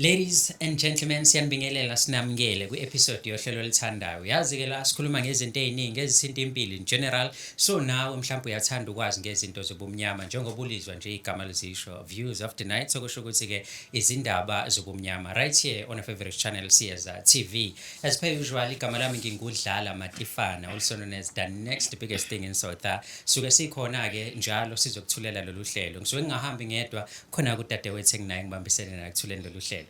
Ladies and gentlemen, siyanibingelela sinamukele kwi-episode yohlelo olithandayo. Yazi-ke la sikhuluma ngezinto ey'ningi ezithinta impilo in general. So nawe mhlawumbe uyathanda ukwazi ngezinto zobumnyama njengoba ulizwa nje igama lizisho Views of the Night, sokusho ukuthi-ke izindaba zobumnyama right here on a favorite channel, Siyeza TV. As per usual, igama lami ngingudlala Matifana, also known as the next biggest thing in South. Suke sikhona-ke njalo sizokuthulela lolu hlelo. Ngisuke ngingahambi ngedwa, khona kudadewethu enginaye ngibambisene naye ekuthuleni lolu hlelo.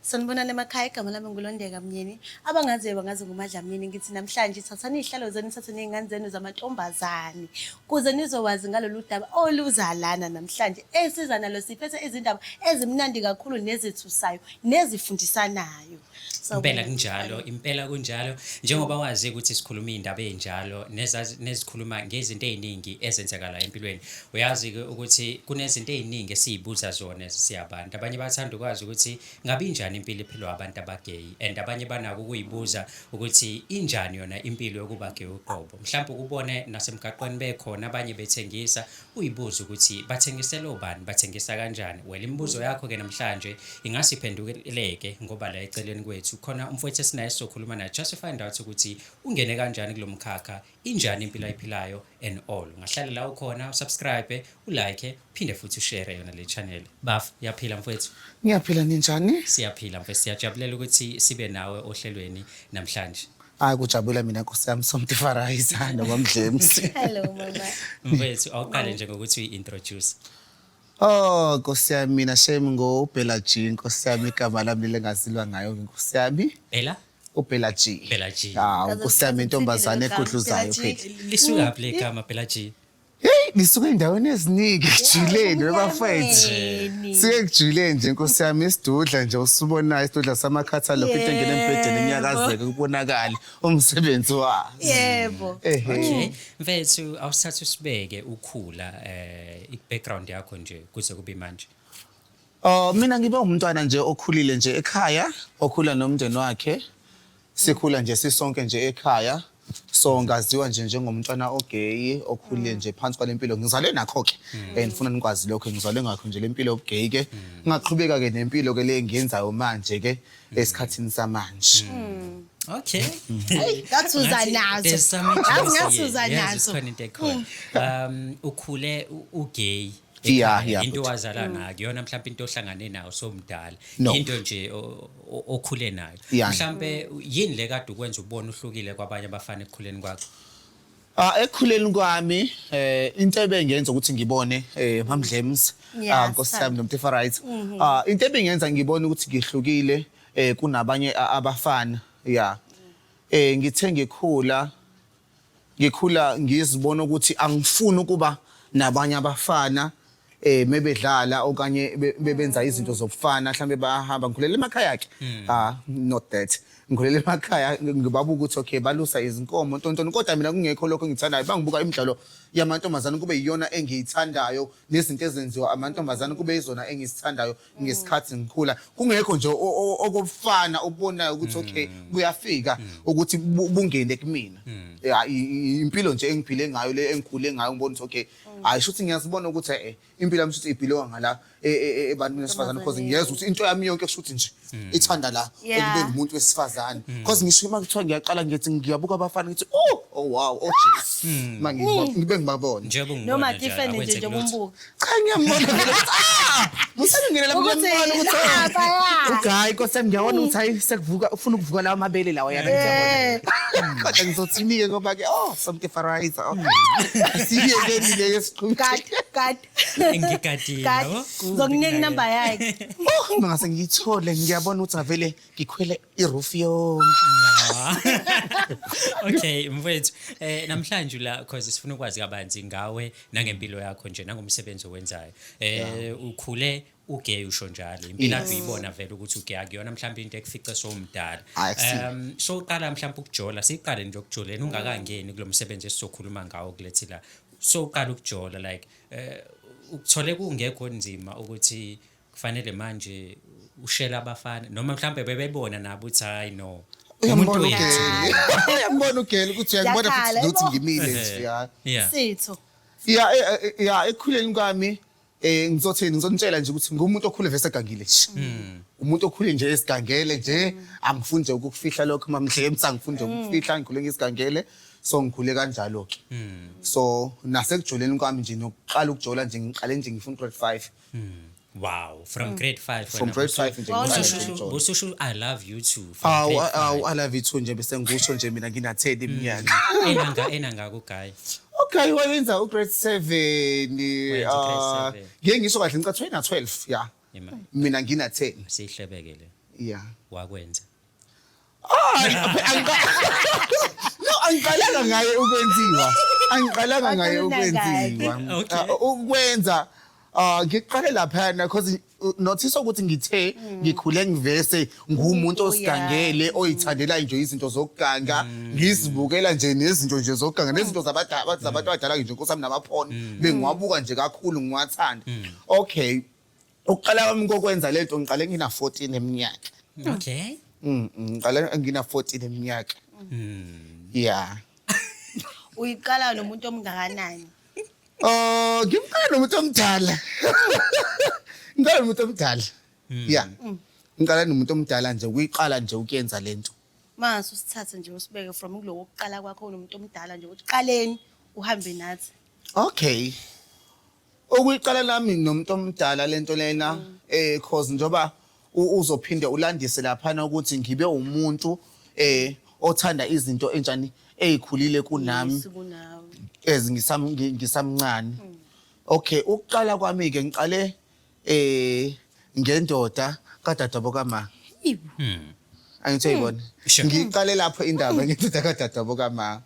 Sanibonani emakhaya, igama lami nguLondeka Mnyeni. Abangaziyo bangazi nguMadlamini. Ngithi namhlanje thathani iy'hlalo zenu, nithathe ney'ngane zenu zamantombazane kuze nizowazi ngalolu daba oluza lana namhlanje. Esiza nalo siphethe izindaba ezimnandi kakhulu nezethusayo nezifundisanayo. Impela kunjalo, impela kunjalo. Njengoba wazi ukuthi sikhuluma iy'ndaba ey'njalo nezikhuluma ngezinto ey'ningi ezenzakalayo empilweni. Uyazi-ke ukuthi kunezinto ey'ningi esiy'buza zona siyabantu. Abanye bathanda ukwazi ukuthi ngabe injani impilo ephilwa abantu abagay, and abanye banako ukuyibuza ukuthi injani yona impilo yokuba gay uqobo. Mhlawumbe ukubone nasemgaqweni bekhona abanye bethengisa, uyibuze ukuthi bathengisela obani, bathengisa kanjani. Well, imibuzo yakho-ke namhlanje ingase iphenduleke ngoba la eceleni kwethu khona umfowethu esinaye esizokhuluma naye just to find out ukuthi ungene kanjani kulo mkhakha, injani impilo ayiphilayo and all. Ungahlala la ukhona, usubscribe, ulike, uphinde futhi ushare yona le channel. Baf, uyaphila mfowethu? Ngiyaphila, ninjani? Siyaphila mfowethu, siyajabulela ukuthi sibe nawe ohlelweni namhlanje. Hayi, kujabula mina nkosi yami, Somtifarayisa noMamdlemsi. Hello mama. Mfowethu, awuqale nje ngokuthi uyi-introduce. Oh nkosi yami, mina shame ngoBella G, nkosi yami, igama lami lelengazilwa ngayo nkosi yami. Bella? uBella G. Bella G. Ah, nkosi yami, intombazane egudluzayo Bella G. phela. Lisuka phi le gama Bella G? Hey, lisuka endaweni eziningi ekujuleni webafethu. Emnyameni. Sike kujuleni nje nkosi yami, isidudla nje usibonayo, isidudla samakhatha lokho, into engena embhedeni inyakazeke kubonakale umsebenzi wazo. Yebo. Ehe. Okay. Mfethu, awusithathe usibeke ukhula i-background yakho nje kuze kube manje. Oh, mina ngibe umntwana nje okhulile nje ekhaya, okhula nomndeni wakhe. Sikhula nje sisonke nje ekhaya. So ngaziwa nje njengomntwana ogay okhulile nje phansi kwalempilo. Ngizalwe nakho ke. Ngifuna nikwazi lokho, ngizalwe ngakho nje lempilo yobugay ke. Ngaqhubeka ke nempilo ke le engiyenzayo manje ke esikhathini samanje. Okay. Ngathi uza nazo. There's some Yazi ngathi uza Yes, nazo. khona into ekhona. Ukhule ugay. Yeah, Into but- wazala nayo kuyona mhlawumbe into ohlangane nayo somdala. No. Into nje okhule nayo. Mhlawumbe yini le kade ukwenza ubone uhlukile kwabanye abafana ekukhuleni kwakho? Ah, ekukhuleni kwami into ebengenza ukuthi ngibone, Mamdlems, ah nkosi yami noMtifa, right, ah into ebengenza ngibone ukuthi ngihlukile kunabanye abafana, yeah, ngithe ngikhula ngizibona ukuthi angifuni ukuba nabanye abafana mebedlala okanye bebenza izinto zobufana, mhlambe bayahamba. Ngikhulela emakhaya ke, ah not that ngikhulela emakhaya, ngibabuka ukuthi okay, balusa izinkomo ntontoni, kodwa mina kungekho lokho engithandayo. Bangibuka imidlalo yamantombazane kube iyona engiyithandayo, nezinto ezenziwa amantombazane kube izona engizithandayo ngesikhathi ngikhula, kungekho nje okobufana obubonayo ukuthi okay, kuyafika ukuthi bungene kumina. Ya, impilo nje engiphile ngayo le, engikhule ngayo, ngibona ukuthi okay, hayi, shuthi ngiyazibona ukuthi impilo yami shuthi ibhilonga ngala ebantwini besifazane, because ngiyezwa ukuthi into yami yonke shuthi nje ithanda la ekubeni umuntu wesifazane, because ngisho uma kuthiwa ngiyaqala ngithi ngiyabuka abafana, ngithi oh wow, oh jeez, mangibe ngibe ngibabona. Njengoba ungibona Noma nje, Tiffany nje akwenzeki njengoba lutho. umbuka. Cha, ngiyambona vele ukuthi ah, musane ngene lapho, Ukuthi ngiyambona ukuthi laphaya. Ugayi nkosi yami, ngiyabona ukuthi hayi, sekuvuka, ufuna ukuvuka lawa mabele lawa yana, ngiyabona, kodwa ngizothini-ke ngoba ke oh somtifarayisa, okay, asiyekeni ke siqhubeke. Gad, gad. Ngigadile, Gad. yabo? Ngizokunika inamba yakhe. Oh, mangase ngiyithole, ngiyabona ukuthi avele ngikhwele iroof yonke. Okay mfethu, namhlanje la cause sifuna ukwazi kabanzi ngawe nangempilo yakho nje nangomsebenzi owenzayo. Ukhule ugay, usho njalo, impilo yakho uyibona vele ukuthi ugay, akuyona mhlawumbe into ekufice sowumdala. Hayi, akusiyo. So uqala mhlawumbe ukujola, siqale nje ukujoleni ungakangeni kulo msebenzi esizokhuluma ngawo kulethi la. So uqala ukujola, like ukuthole kungekho nzima ukuthi kufanele manje ushela abafana, noma mhlawumbe bebebona nabo ukuthi hayi no, umuntu Uyambona wethu? ugeli, uyambona ugeli ukuthi uyangibona futhi Ngiyakhala, nokuthi yebo. ngimile nje, ya. Sitho. Ya, ya, ekukhuleni kwami Ngizothini, ngizonitshela nje ukuthi ngumuntu okhule vese egangile nje. Umuntu okhule nje esigangele nje, angifuni nje ukukufihla lokho mamdlemsa, angifuni nje ukukufihla, ngikhule ngisigangele. So ngikhule kanjalo ke. So nasekujoleni kwami nje, nokuqala ukujola nje, ngiqale nje ngifuna grade 5. Wow, from grade 5. From grade 5 nje ngiqale nje ukujola. Ususho "I love you too" from Awu grade awu 5. I love you too nje bese ngikusho nje mina ngina 10 iminyaka. Enanga ku-guy. Okay, wayenza u-grade 7. Wayenza u-grade 7. Ngeke ngisho kahle, ngicathi wena 12, yeah. Ima. Mina ngina 10. Sihlebeke le. Yeah. Wakwenza. Ah, no, angiqalanga ngaye ukwenziwa. Angiqalanga ngaye ukwenziwa. Okay. Ah, ukwenza ngiqale laphana because notice ukuthi ngithe ngikhule ngivese ngumuntu osigangele, oyithandela nje izinto zokuganga, ngizibukela nje nezinto nje zokuganga nezinto zabadala, zabantu abadala nje, nkosi yami, namaphone bengiwabuka nje kakhulu, ngiwathanda. Okay, ukuqala kwami kokwenza lento ngiqale ngina 14 eminyaka. Ngiqale ngina 14 eminyaka. Yeah. Uyiqala nomuntu omngakanani? Oh, ngimqala nomuntu omdala. Ngiqala nomuntu omdala. Yeah. Ngiqala nomuntu omdala nje, ukuyiqala nje ukuyenza lento. Mase usithathe nje usibeke from kuloko kuqala kwakho nomuntu omdala nje, ukuthi qaleni uhambe nathi. Okay. Ukuyiqala lami nomuntu omdala lento lena, cause njoba uzophinde ulandise laphana ukuthi ngibe umuntu othanda izinto enjani ezikhulile kunami. Yes, kunawe. As ngisamncane. Okay, ukuqala kwami ke ngiqale ngendoda kadadabo kama. Ibo. Angithi uyibona. Sure. Ngiqale lapho indaba ngendoda kadadabo kama.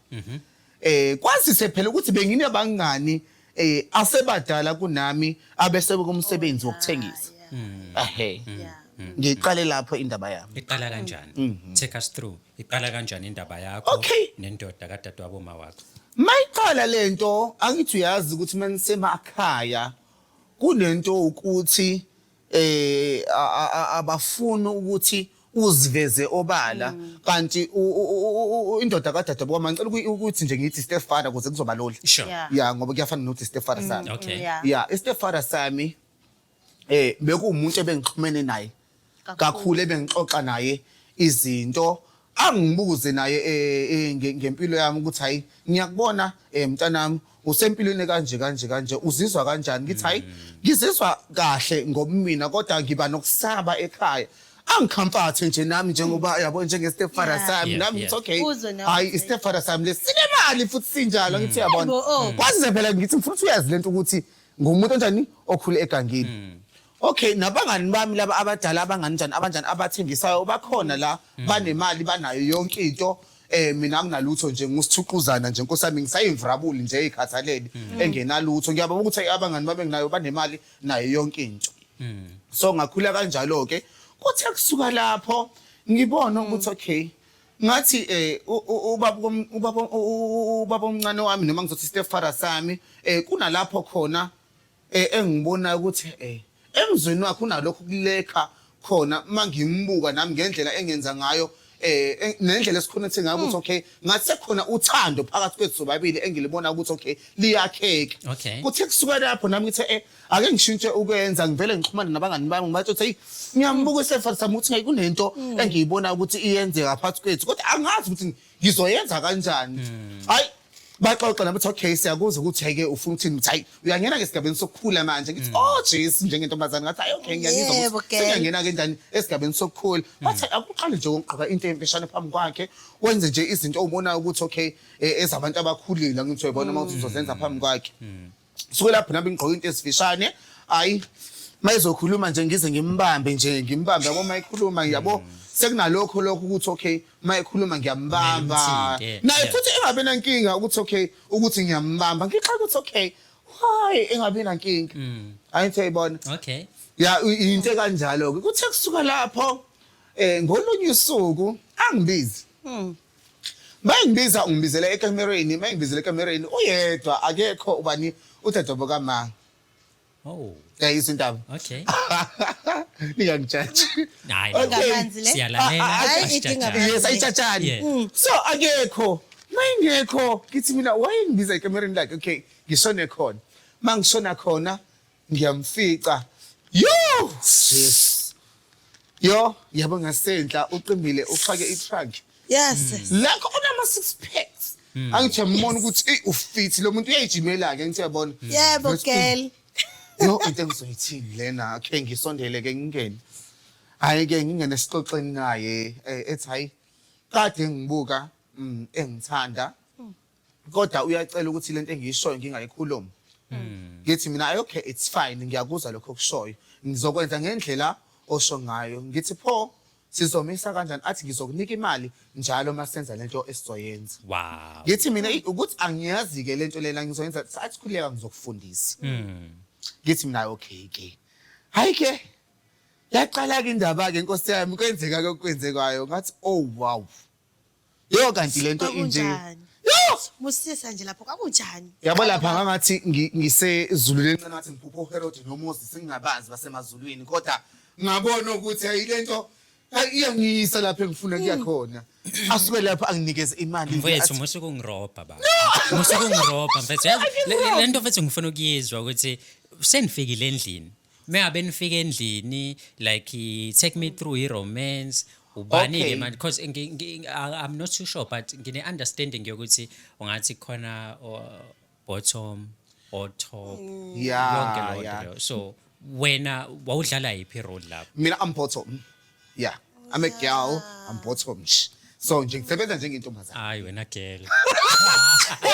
Kwazise phela ukuthi benginabangani asebadala kunami abese kumsebenzi wokuthengisa. Ehe. Ngiqale lapho indaba yami. Iqala kanjani? Take us through. Iqala kanjani indaba yakho Okay. nendoda kadadewabo ma wakho? Mayiqala lento, angithi uyazi ukuthi manisemakhaya kunento ukuthi abafuni ukuthi uziveze obala, kanti indoda kadadewabo kwami, ngicela ukuthi nje ngithi stepfather ukuze kuzoba lula. Sure. Yeah, ngoba kuyafana nokuthi stepfather sami. Yeah. Yeah, istepfather sami bekuwumuntu ebengixhumene naye kakhulu, ebengixoxa naye izinto, angibuze naye ngempilo yami ukuthi hayi, ngiyakubona mntanami usempilweni kanje kanje kanje, uzizwa kanjani? Ngithi hayi, ngizizwa kahle ngobumina, kodwa ngiba nokusaba ekhaya, angicomforte nje nami njengoba yabo njenge stepfather sami. Nami ngithi okay, Uzwe nawe hayi, ukuthi- istepfather sami lesinemali futhi sinjalo, ngithi yabona. Yebo, oh. Kwazize phela ngithi ngifuna ukuthi uyazi lento ukuthi ngumuntu onjani okhule egangeni. Okay, nabangani bami laba abadala, abangani njani, abanjani abathengisayo bakhona la, banemali, banayo yonke into, mina anginalutho nje, ngusithuquzana nje nkosi yami, ngisayimvrabuli nje eyikhathalele engenalutho. Ngiyabona ukuthi abangani babe nginayo banemali nayo yonke into. So ngakhula kanjalo ke. Kuthe kusuka lapho ngibona ukuthi okay, ngathi ubaba omncane wami, noma ngizothi stepfather sami, kunalapho khona engibona ukuthi emzweni wakhe unalokho kulekha khona, mangimbuka nami ngendlela engenza ngayo, nendlela esikhonethe ngayo, ukuthi okay, ngathi sekukhona uthando phakathi kwethu sobabili engilibona ukuthi okay, liyakheka. Kuthe kusuka lapho nami ngithe ake ngishintshe ukwenza, ngivele ngixhumane nabangani bami, ngibathi ukuthi hey, ngiyambuka istepfather sami ukuthi hey, kunento engiyibona ukuthi iyenzeka phakathi kwethu, kodwa angazi ukuthi ngizoyenza kanjani. Hayi, baxoxa nabo, okay, siyakuzwa ukuthi hey ke ufuna ukuthini. Ngithi hayi, uyangena ke esigabeni sokukhula manje. Ngithi oh jeez, njengentombazane ngathi hayi okay, ngiyangizwa ukuthi Girl. sengiyangena ke njani esigabeni sokukhula. Bathi akuqale nje ukugqoka into emfishane phambi kwakhe, wenze nje izinto obonayo ukuthi okay, ezabantu abakhulile, ngithi uyabona uma uthi uzozenza phambi kwakhe. Suke lapho nami ngigqoka into ezifishane, hayi, mayizokhuluma nje ngize ngimbambe nje, ngimbambe yabo, mayikhuluma yabo, sekunalokho lokho ukuthi okay, mayikhuluma ngiyambamba. Ngimthinte, Naye futhi engabe nankinga ukuthi okay, ukuthi ngiyambamba, ngixaka ukuthi okay, why engabe nankinga, ayithi ayibona. Ya, into kanjalo ke. Kuthe kusuka lapho ngolunye usuku angibizi. Bayingibiza, ungibizela ekamereni, bayingibizela ekamereni uyedwa, akekho ubani, udadewabo kama. Oh. Yayizwa indaba. Okay. Ningangijaji. Hayi. Okay. Ingamanzi le. Siyalalela. Hayi, asijajani. idinga amanzi. Yes, ayitshatshani. So akekho. Mayingekho ngithi mina wayingibiza ekamereni, like okay, ngishone khona. Mangishona khona Ngiyamfica. Yo! Jesu. Yo, yabo ngasenhla uqimbile ufake i-trunk. Yes. Lakho unama six packs. Angithi uyambona ukuthi eyi ufit lo muntu uyayijimela ke ngithi uyabona. Yebo Ngathi, girl. Yo into engizoyithini lena akhe ngisondele ke ngingene. Hayi ke ngingene sixoxeni naye ethi hayi kade ngibuka engithanda kodwa uyacela ukuthi lento engiyishoyo ngingayikhulumi. Ngithi mina "Ayi, okay it's fine ngiyakuzwa lokho okushoyo ngizokwenza ngendlela osho ngayo." Ngithi pho sizomisa kanjani? Athi ngizokunika imali njalo masenza lento esizoyenza. Ngithi mina ukuthi angiyazi ke lento lena ngizoyenza. Athi khuleka ngizokufundisa. Ngithi mina okay ke. Hayi ke yaqala ke indaba ke Nkosi yami, kwenzeka ke okwenzekayo. Ngathi oh wow. Yo kanti lento inje. Kwakunjani? Yo! Musisa nje lapho kwakunjani? Yabo lapha ngathi ngisezulu lencane ngathi ngiphupha uHerod noMoses ngingabazi basemazulwini kodwa ngabona ukuthi hayi lento iyangiyisa lapha engifuna kuya khona. Asuke lapha anginikeze imali. Mfethu musu kungirobha baba. Musu kungirobha mfethu. Yazi le nto mfethu ngifuna ukuyizwa ukuthi senifikile endlini. Mengabe nifika endlini like take me through i-romance ubani ke manje because I'm not too sure but ngine understanding yokuthi ungathi khona bottom or top yonke leyo nto leyo. So wena wawudlala yiphi role lapho? Mina I'm bottom. Yeah. I'm a girl, I'm bottom nje. So nje ngisebenza njengentombazane. Hayi wena girl.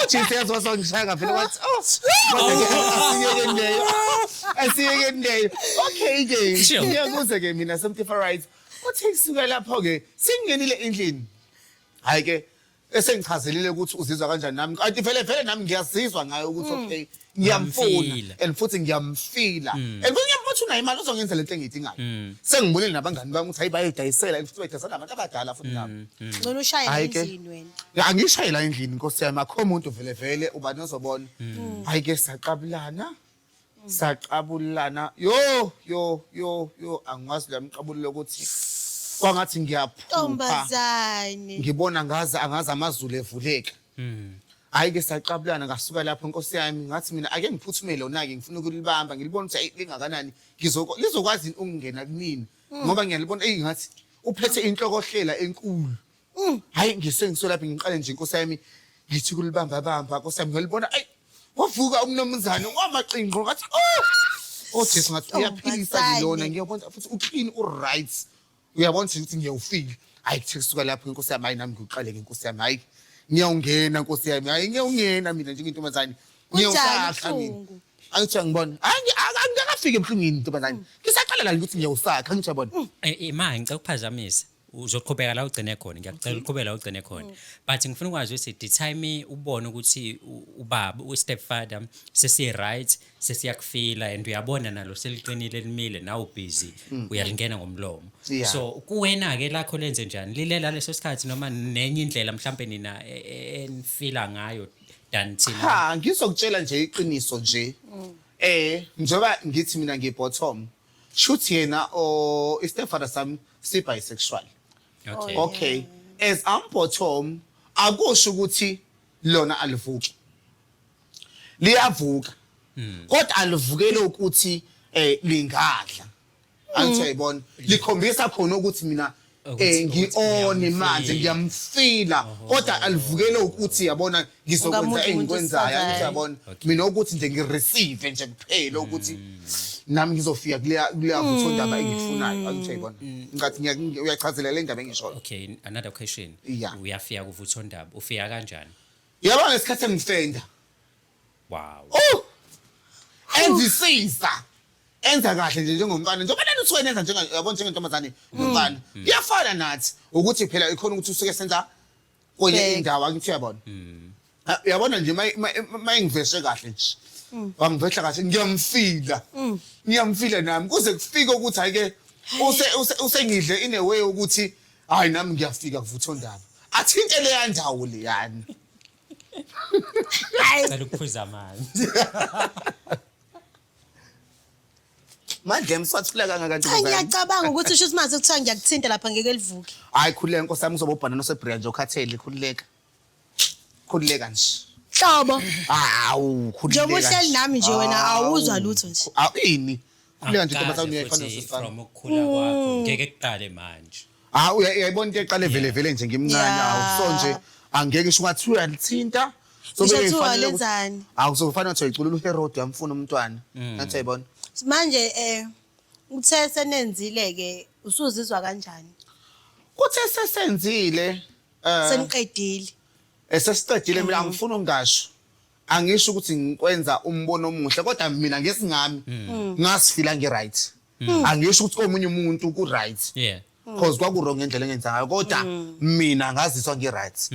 Ujesu yazi wasongishaya vele wathi oh kodwa ke asiyekeni leyo. Asiyekeni leyo. Okay ke. Ngiyakuze ke mina something right. Uthe kusuka lapho ke singenile endlini. Hayi ke esengichazelile ukuthi uzizwa kanjani nami. Kanti vele vele nami ngiyazizwa ngayo ukuthi okay ngiyamfuna and futhi ngiyamfila. And futhi ngiyambona ukuthi unayo imali uzongenza lento engiyidingayo. Sengibonile nabangani bami ukuthi hayi bayidayisela and futhi bayidayisela nabantu abadala futhi nabo. Ngcono ushaye Hhayi ke. endlini wena. Angishayela endlini Nkosi yami akho umuntu vele vele ubani ozobona. Hayi ke saqabulana. Saqabulana. Yo yo yo yo angiwazi la mqabulo ukuthi kwangathi ngiyaphupha. Ntombazane. Ngibona ngaze angazi amazulu evuleka. Hayi ke saqabulana ngasuka lapho Nkosi yami ngathi mina ake ngiphuthume lona ke ngifuna ukulibamba ngilibona ukuthi ayi lingakanani ngizoko lizokwazi ukungena kumina ngoba ngiyalibona eyi ngathi uphethe inhlokohlela enkulu. Hayi ngisengisolaphi ngiqale nje Nkosi yami ngithi kulibamba bamba Nkosi yami ngilibona ayi wavuka umnumzane wamaqinqo ngathi oh oh Jesu ngathi uyaphilisa ke lona ngiyabona futhi uclean u right uyabona ukuthi ngiyawufika. Hayi kuthe kusuka lapho Nkosi yami hayi nami ngiqale ke Nkosi yami hayi ngiyawungena Nkosi yami hayi ngiyawungena mina njengentombazane ngiyawusakha mina. Buhlungu. Angithi angibona angikafiki ebuhlungwini ntombazane ngisaqala la ukuthi ngiyawusakha angithi uyabona. Ma ngicela ukuphazamisa. Uzoqhubeka la ugcine khona ngiyakucela uqhubeke la ugcine khona but ngifuna ukwazi ukuthi the time ubona ukuthi ubaba u-stepfather sesi-right sesiyakufila and uyabona nalo seliqinile limile nawe ubhizi uyalingena ngomlomo. So kuwena-ke lakho lenze njani lilela leso sikhathi noma nenye indlela mhlampe nina enifila ngayo than thina? Ha ngizokutshela nje iqiniso nje. Njengoba ngithi mina ngi-bottom shuthi yena o i-stepfather sami si bisexual. Okay. As I'm bottom akusho ukuthi lona alivuki. Liyavuka. Kodwa alivukele ukuthi lingadla. Angithi uyayibona likhombisa khona ukuthi mina Ukuthi ngi-on manje ngiyamfila. Ngiyamfila kodwa alivukele ukuthi yabona ngizokwenza Ungamuntu umuntu engikwenzayo angithi wesifazane. uyabona mina ukuthi nje ngireceive nje kuphela ukuthi nami ngizofika kuleya vuthondaba engikufunayo angithi uyayibona ngathi uyachazela le ndaba engishoyo. Okay, another question. Yeah. Uyafika kuvuthondaba, ufika kanjani? Yabo ngesikhathi engifenda. Wow. Oh! Enzisiza. Enza kahle nje njengomfana. Njengoba nani usuke nenza njenga yabo njengentombazane nomfana. Kuyafana nathi ukuthi phela ikhona ukuthi usuke senza kwenye Bheka. indawo angithi uyabona. Uyabona nje mayingiveshe kahle nje. Wangivehla kahle ngiyamfila. Ngiyamfila nami kuze kufike ukuthi hayi ke usengidle in a way ukuthi hayi nami ngiyafika kuvuthondaba. Athinte leya ndawo leyani. Hayi. Cela ukuphuza amanzi. Manje mswathula kangaka Cha ntombazane. ngiyacabanga ukuthi usho ukuthi mase kuthiwa ngiyakuthinta lapha ngeke livuke. Hayi khululeka Nkosi yami uzoba ubhanana osebrea nje ukhathele khululeka. Khululeka nje. Hlobo. Hawu, khululeka. Njengoba uhleli nami nje wena awuzwa lutho nje. Awu ini? Khululeka nje intombazane Akukaze uyayifana futhi nosisifana. from ukukhula kwakho ngeke kuqale manje. Ah uyayibona into eqale vele vele nje ngimncane awu so nje angeke ngisho ungathi uyalithinta. So Ngisho bekufanele kuthiwa ukuthi- lenzani? Awu sokufanele ukuthi uyiculela uHerod uyamfuna umntwana. Ngathi uyayibona. Manje uthe senenzile ke usuzizwa kanjani? Kuthe sesenzile Seniqedile. Esesiqedile mina angifuni ukungasho. Angisho ukuthi ngikwenza umbono omuhle kodwa mina ngesingami ngasifila ngi-right. Angisho ukuthi komunye umuntu ku-right. Because kwaku-wrong ngendlela engenza ngayo kodwa mina ngaziswa ngi-right.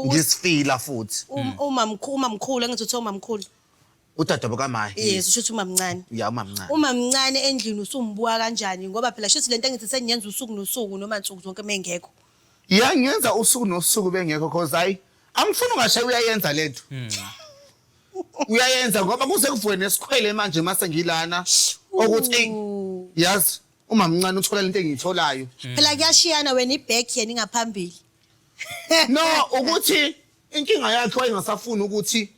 Ngisifila futhi. Umamkhulu umamkhulu engithi uthe umamkhulu. Udadewabo kaMahi. Yes, usho ukuthi umamncane. Ya umamncane. Umamncane endlini usumbuka kanjani ngoba phela shuthi lento engithi seniyenza usuku nosuku noma nsuku zonke mengekho. Ya ngiyenza usuku nosuku bengekho cause hayi angifuni ungashayi uyayenza lento. Uyayenza ngoba kuze kuvuke nesikhwele manje mase ngilana ukuthi ey yazi umamncane uthola lento engiyitholayo. Phela kuyashiyana wena ibag yena ingaphambili. No ukuthi inkinga yakhe wayengasafuni ukuthi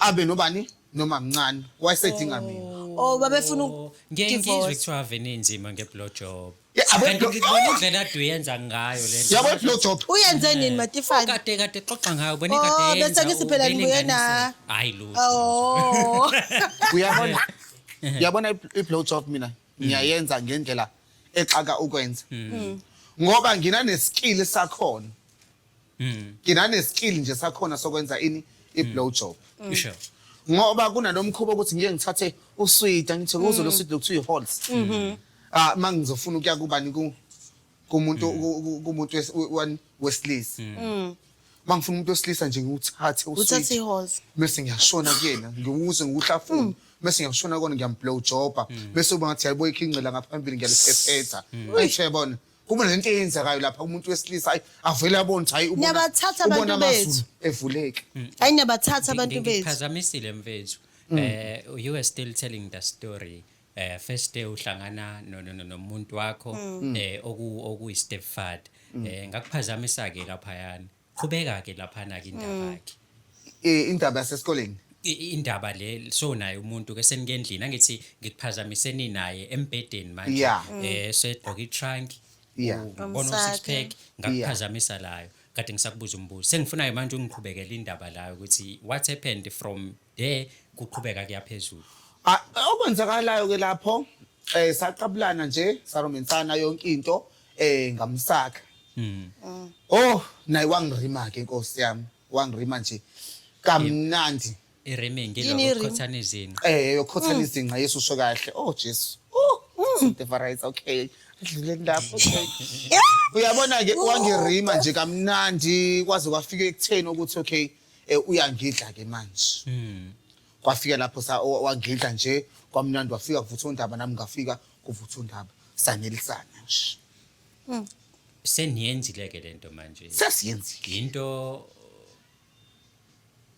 abe nobani noma mncane wayesedinga mina. Oh babefuna Ngeke ngizwe divorce. kuthiwa ave ninzima nge-blow job. Yeah, abo Kanti blow- ngikubona indlela ade uyenza ngayo le nto. Yabo i-blow job. Uyenze nini Matifane? Kade kade xoxa ngayo bona Oh, kade bese yenza. ngithi phela nibuye na- Hayi lutho. Oh. Uyabona? Uyabona i-blow job mina ngiyayenza ngendlela exaka ukwenza. Ngoba nginane skill sakhona. Nginane skill nje sakhona sokwenza ini i-blow job. Ngoba kunalomkhuba ukuthi ngike ngithathe uswidi ngithi kuzo lo swidi lokuthiwa i-halls. Ah mangizofuna ukuya kubani ku kumuntu kumuntu wesilisa. Mangifuna umuntu wesilisa nje ngiwuthathe Uthathe uswidi. i-halls. Bese ngiyashona kuyena ngiwuze ngiwuhlafune bese ngiyashona kona ngiyamblow joba bese uba ngathi yayibo ikhingcela ngaphambili ngiyaliphephetha. Uyayibona yabona kuba nento eyenzekayo lapha umuntu wesilisa hayi avele abone ukuthi hayi ubona Niyabathatha abantu ubona bethu. amazulu evuleke. Hayi niyabathatha abantu bethu. Ngiphazamisile mfethu. You were still telling the story. First day uhlangana nomuntu wakho oku stepfather. Ngakuphazamisa ke lapha yana. Qhubeka ke laphana ke indaba yakhe. Indaba yasesikoleni. Indaba le so naye umuntu ke senikendlini angithi ngikuphazamiseni naye embhedeni manje segqoka i-trunk ubona Umsakhe. u-six pack ngakuphazamisa layo kade ngisakubuza umbuzo sengifuna manje ungiqhubekele indaba layo ukuthi what happened from there kuqhubeka kuyaphezulu. Ah, okwenzakalayo ke lapho saqabulana nje saromensana yonke into ngamsakha. Oh naye wangirima ke inkosi yami wangirima nje kamnandi. I-rimming Yini iloko i-rim? ukukhothana izinqa. Yokhothana izinqa Yesu usho kahle. Oh Jesu. Oh the okay. Adluleni lapho okay. Uyabona ke wangirima nje kamnandi kwaze kwafika ekutheni ukuthi okay uyangidla ke manje. Kwafika lapho sa wangidla nje kwamnandi wafika kuvutha undaba nami ngafika kuvutha undaba sanelisana nje. Seniyenzile ke lento manje. Sesiyenzile. Into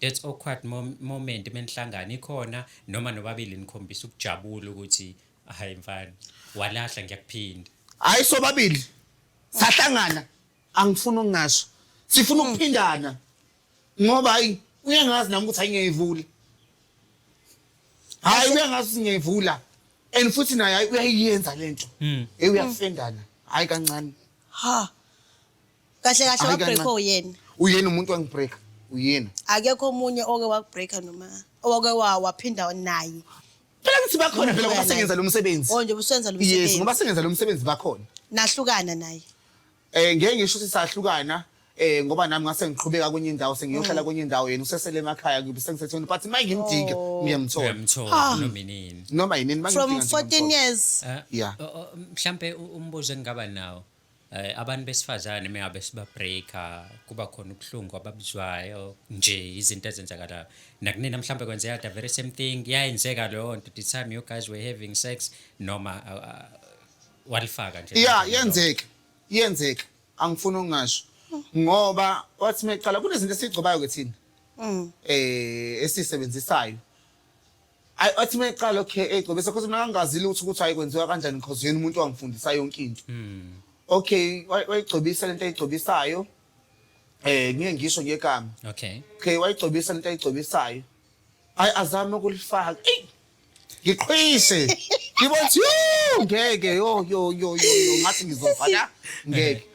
that awkward moment menihlangana ikhona noma nobabili nikhombisa ukujabula ukuthi hayi mfana walahla ngiyakuphinda. Hayi sobabili sahlangana angifuni ukungasho sifuna ukuphindana ngoba hayi uyangazi nami ukuthi ayingeyivula hayi uyangazi ukuthi ngiyayivula and futhi naye hayi uyayiyenza lento uyafendana hayi kancane. Ha. Kahle kahle Hayi wabreak kancane. uyena. Uyena umuntu wangibreak uyena. Akekho omunye oke wakubreaka noma oke waphinda naye. Phela ngithi bakhona phela ngoba sengenza lo msebenzi. Oh nje usenza lo Yes msebenzi. ngoba sengenza lo msebenzi bakhona. Nahlukana naye. Ngeke ngisho ukuthi sahlukana ngoba nami ngase ngiqhubeka kwenye indawo sengiyohlala kwenye indawo yena usesele emakhaya ngibe sengisethweni but manje ngimdinga ngiyamthola. Uyamthola noma inini. Noma yinini From mangimdinga nje 14 ngiyamthola. years. Mhlambe umbuzo engingaba nawo abantu besifazane mengabe siba breaker kuba khona ubuhlungu ababuzwayo nje izinto ezenzakalayo nakunina mhlambe kwenzeka the very same thing yayenzeka leyo nto the time you guys were having sex noma walifaka nje. Yeah yenzeka yenzeka angifuni ukungasho ngoba wathi meqala kunezinto esizigcobayo ke thina esisebenzisayo ayi wathi meqala okay egcobisa because mina ngangazi lutho ukuthi ayikwenziwa kanjani because yena umuntu wangifundisa yonke into. Okay wayigcobisa lento ayigcobisayo. Ngeke ngisho ngegama. Okay. Okay, wayigcobisa lento ayigcobisayo. Hayi, azame ukulifaka. Ey! Ngiqhwishe. Ngibona ukuthi yo ngeke, yo yo yo yo yo, ngathi ngizofa la, ngeke.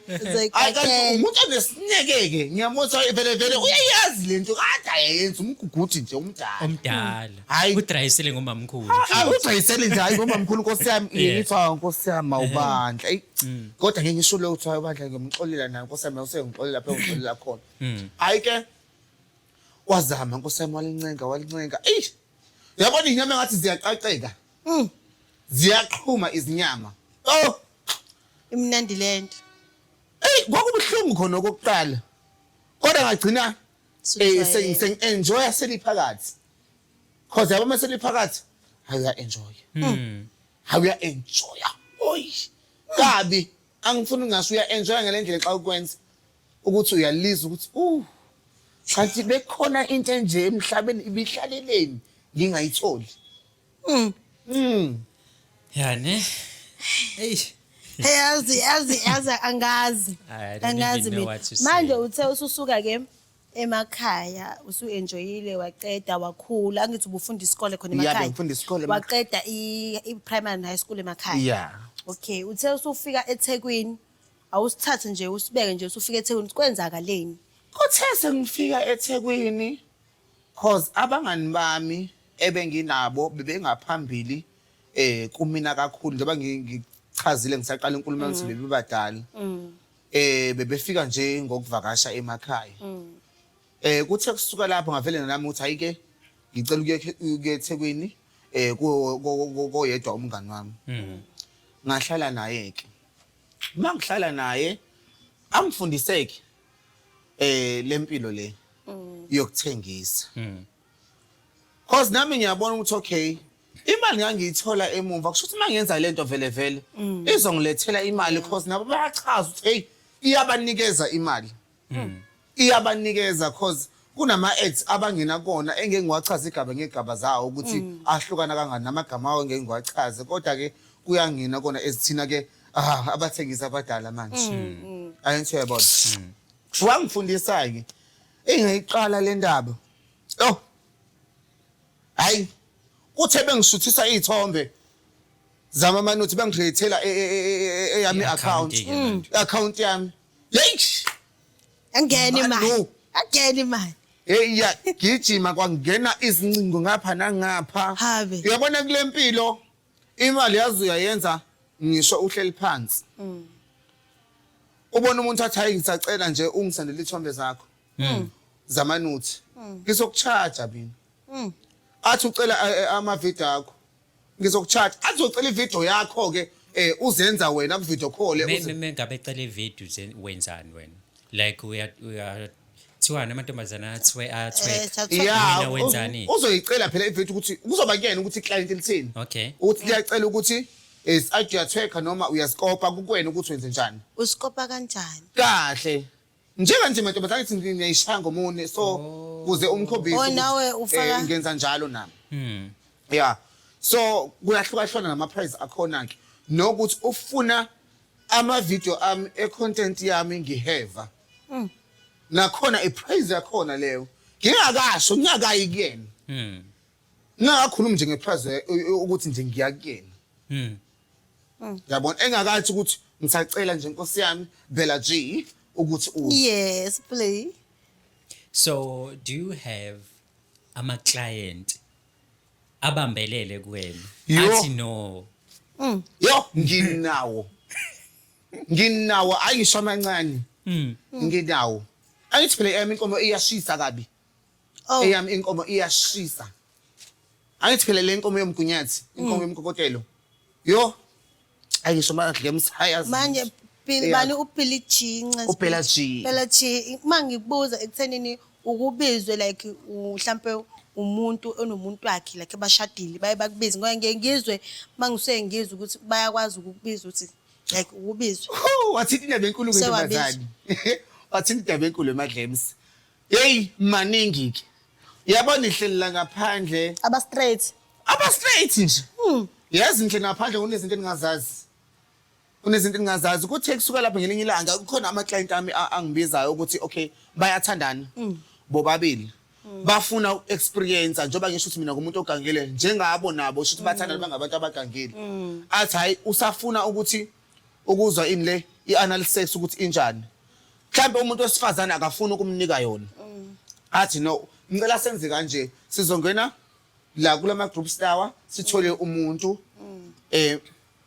Hayi, kanti umuntu onesineke-ke, ngiyamuzwa vele vele uyayazi lento kade ayenza, umguguthi nje umdala. Omdala. Hhayi. Udrayisile ngomamkhulu. Hayi, ujwayisele nje, hayi, ngomamkhulu, nkosi yami. Ngithi hawu, nkosi yami, mawubandla, eyi, kodwa ngeke ngisho lo kuthiwa bandla, ngiyomxolela naye, nkosi yami, usengixolela lapho engixolela khona. Hhayi ke, wazama, nkosi yami, walincenga, walincenga, eyi, uyabona inyama engathi ziyaqaqeka, ziyaqhuma izinyama, oh. Imnandi lento. Eyi, kwakubuhlungu khona okokuqala, kodwa ngagcina sengi-enjoya seliphakathi, cause yabo uma seliphakathi, hayi, uya-enjoya, hayi, uya-enjoya, oyi kabi, angifuni ngasho, uya-enjoya ngale ndlela xa ukwenza ukuthi uyalizwa ukuthi kanti bekhona into enje emhlabeni, ibihlaleleni ngingayitholi. Ya ne. Ey. Hey, yazi yazi yazi, angazi. I don't Angazi even know mina. what to say. Manje uthe ususuka ke emakhaya, usu-enjoyile, waqeda, wakhula, angithi ubufunda isikole khona Yeah, emakhaya? Bengifunda isikole emakhaya. Waqeda i-primary and high school emakhaya? Yeah. Okay, uthe usufika eThekwini, awusithathe nje usibeke nje, usufika eThekwini kwenzakaleni? Kuthe sengifika eThekwini, cause abangani bami ebenginabo bebengaphambili kumina kakhulu, njengoba ngichazile ngisaqala inkulumo ukuthi bebebadala, bebefika nje ngokuvakasha emakhaya. Kuthe kusuka lapho ngavele nami ukuthi hayi ke, ngicela ukuya eThekwini koyedwa umngani wami, ngahlala naye ke. Mangihlala naye, angifundiseke lempilo le yokuthengisa, cause nami ngiyabona ukuthi okay, imali ngangiyithola emumva, kusho ukuthi mangenza lento vele vele izongilethela imali, cause nabo bayachaza ukuthi hey, iyabanikeza imali, iyabanikeza, cause kunama ads abangena kona engeke ngiwachaze igaba ngegaba zawo ukuthi ahlukana kangani namagama awo, engeke ngiwachaze, kodwa ke kuyangena kona ezithina ke, abathengisi abadala manje, ayenthi uyabona. Wangifundisa ke, engayiqala le ndaba, oh hayi, kuthe bengishuthisa izithombe zama manuthi, bengicreatela eyami I-account account, ke manje. Account yami, hey. Angena imali. No. Angena imali. Hey, ya gijima, kwangena izincingo ngapha nangapha. Habe. Uyabona kule mpilo, imali yazi uyayenza ngisho uhleli phansi, ubona umuntu athi hayi, ngisacela nje ungisendele ithombe zakho zamanuthi, ngizokucharge mina. Athi ucela ama-video akho, ngizokucharge. Athi uzocela ivideo yakho ke, uzenza wena ku video call. Mengabe ecela ivideo, wenzani wena? Like uya thiwani, amantombazana athwe athwe. Yeah. Wena wenzani? Uzoyicela phela ivideo, ukuthi kuzoba kuyena ukuthi iclient lithini, ukuthi liyacela ukuthi is athi uyathweka noma uyasikopa, kukwena ukuthi wenze njani. Usikopa kanjani? Kahle, njenganje mantombazane, ngithi ngiyayishaya ngomune, so kuze umkhombise Oh, ukuthi, nawe ufaka- ngenza njalo nami, yeah. So kuyahlukahlukana nama-price akhona-ke, nokuthi ufuna ama-video ami e-content yami ngiheva, nakhona i-price yakhona leyo, ngingakasho, ngingakayi kuyena, ngingakakhulumi nje ngeprice, ukuthi nje ngiya kuyena, yabona, engakathi ukuthi ngisacela nje, nkosi yami, Bella G, ukuthi uze. Yes, please. So do you have ama client abambelele kuwena? Yo. Athi no. Yo, nginawo, nginawo, ayisho amancane, nginawo. Angithi phela eyami inkomo iyashisa kabi. Oh. Eyami inkomo iyashisa. Angithi phela le nkomo yomgunyathi, inkomo yomkokotelo, yo, ayisho amadlems hayazi. Manje Bill, bani, uBilly G? uBella G. Bella G, mangikubuza ekuthenini ukubizwe like mhlambe umuntu onomuntu wakhe, like abashadile, baye bakubize, ngoba ngiye ngizwe mangisuke ngizwe ukuthi bayakwazi ukukubiza ukuthi like ukubizwe. Hu, wathinta indaba enkulu ke, Sewabizwa. ntombazane, wathinta indaba enkulu emadlems. Hey, maningi ke, yabona, ihleli la ngaphandle. Aba straight? Aba straight nje, yazi, ngihleli ngaphandle, kunezinto engingazazi. Kunezinto engingazazi. Kuthe kusuka lapho ngelinye ilanga kukhona ama-client ami angibizayo ukuthi okay, bayathandana bobabili, bafuna uku-experience, njengoba ngisho ukuthi mina ngumuntu ogangile njengabo, nabo sho ukuthi bathandana bangabantu abagangile. Athi hayi, usafuna ukuthi ukuzwa ini le i-anal sex ukuthi injani. Mhlawumbe umuntu wesifazane akafuni ukumnika yona, athi no, ngicela senze kanje, sizongena la kulama groups lawa, sithole umuntu.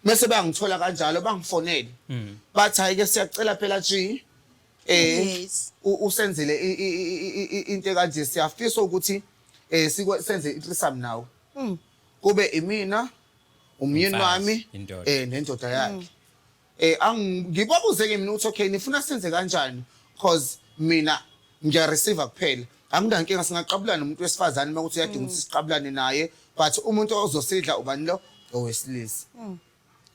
Mase bangithola kanjalo, bangifonele, bathi hayi ke, siyacela phela G, usenzele into kanje, siyafisa ukuthi senze i-threesome nawe, kube imina, umyeni Umfazi, wami, indoda. Nendoda yakhe. Ngibabuze ke mina ukuthi okay, nifuna senze kanjani? Cause mina ngiya receive kuphela, anginankinga, singaqabulana nomuntu wesifazane uma kuthi uyadinga ukuthi siqabulane naye, but umuntu ozosidla ubani? Lo owesilisa.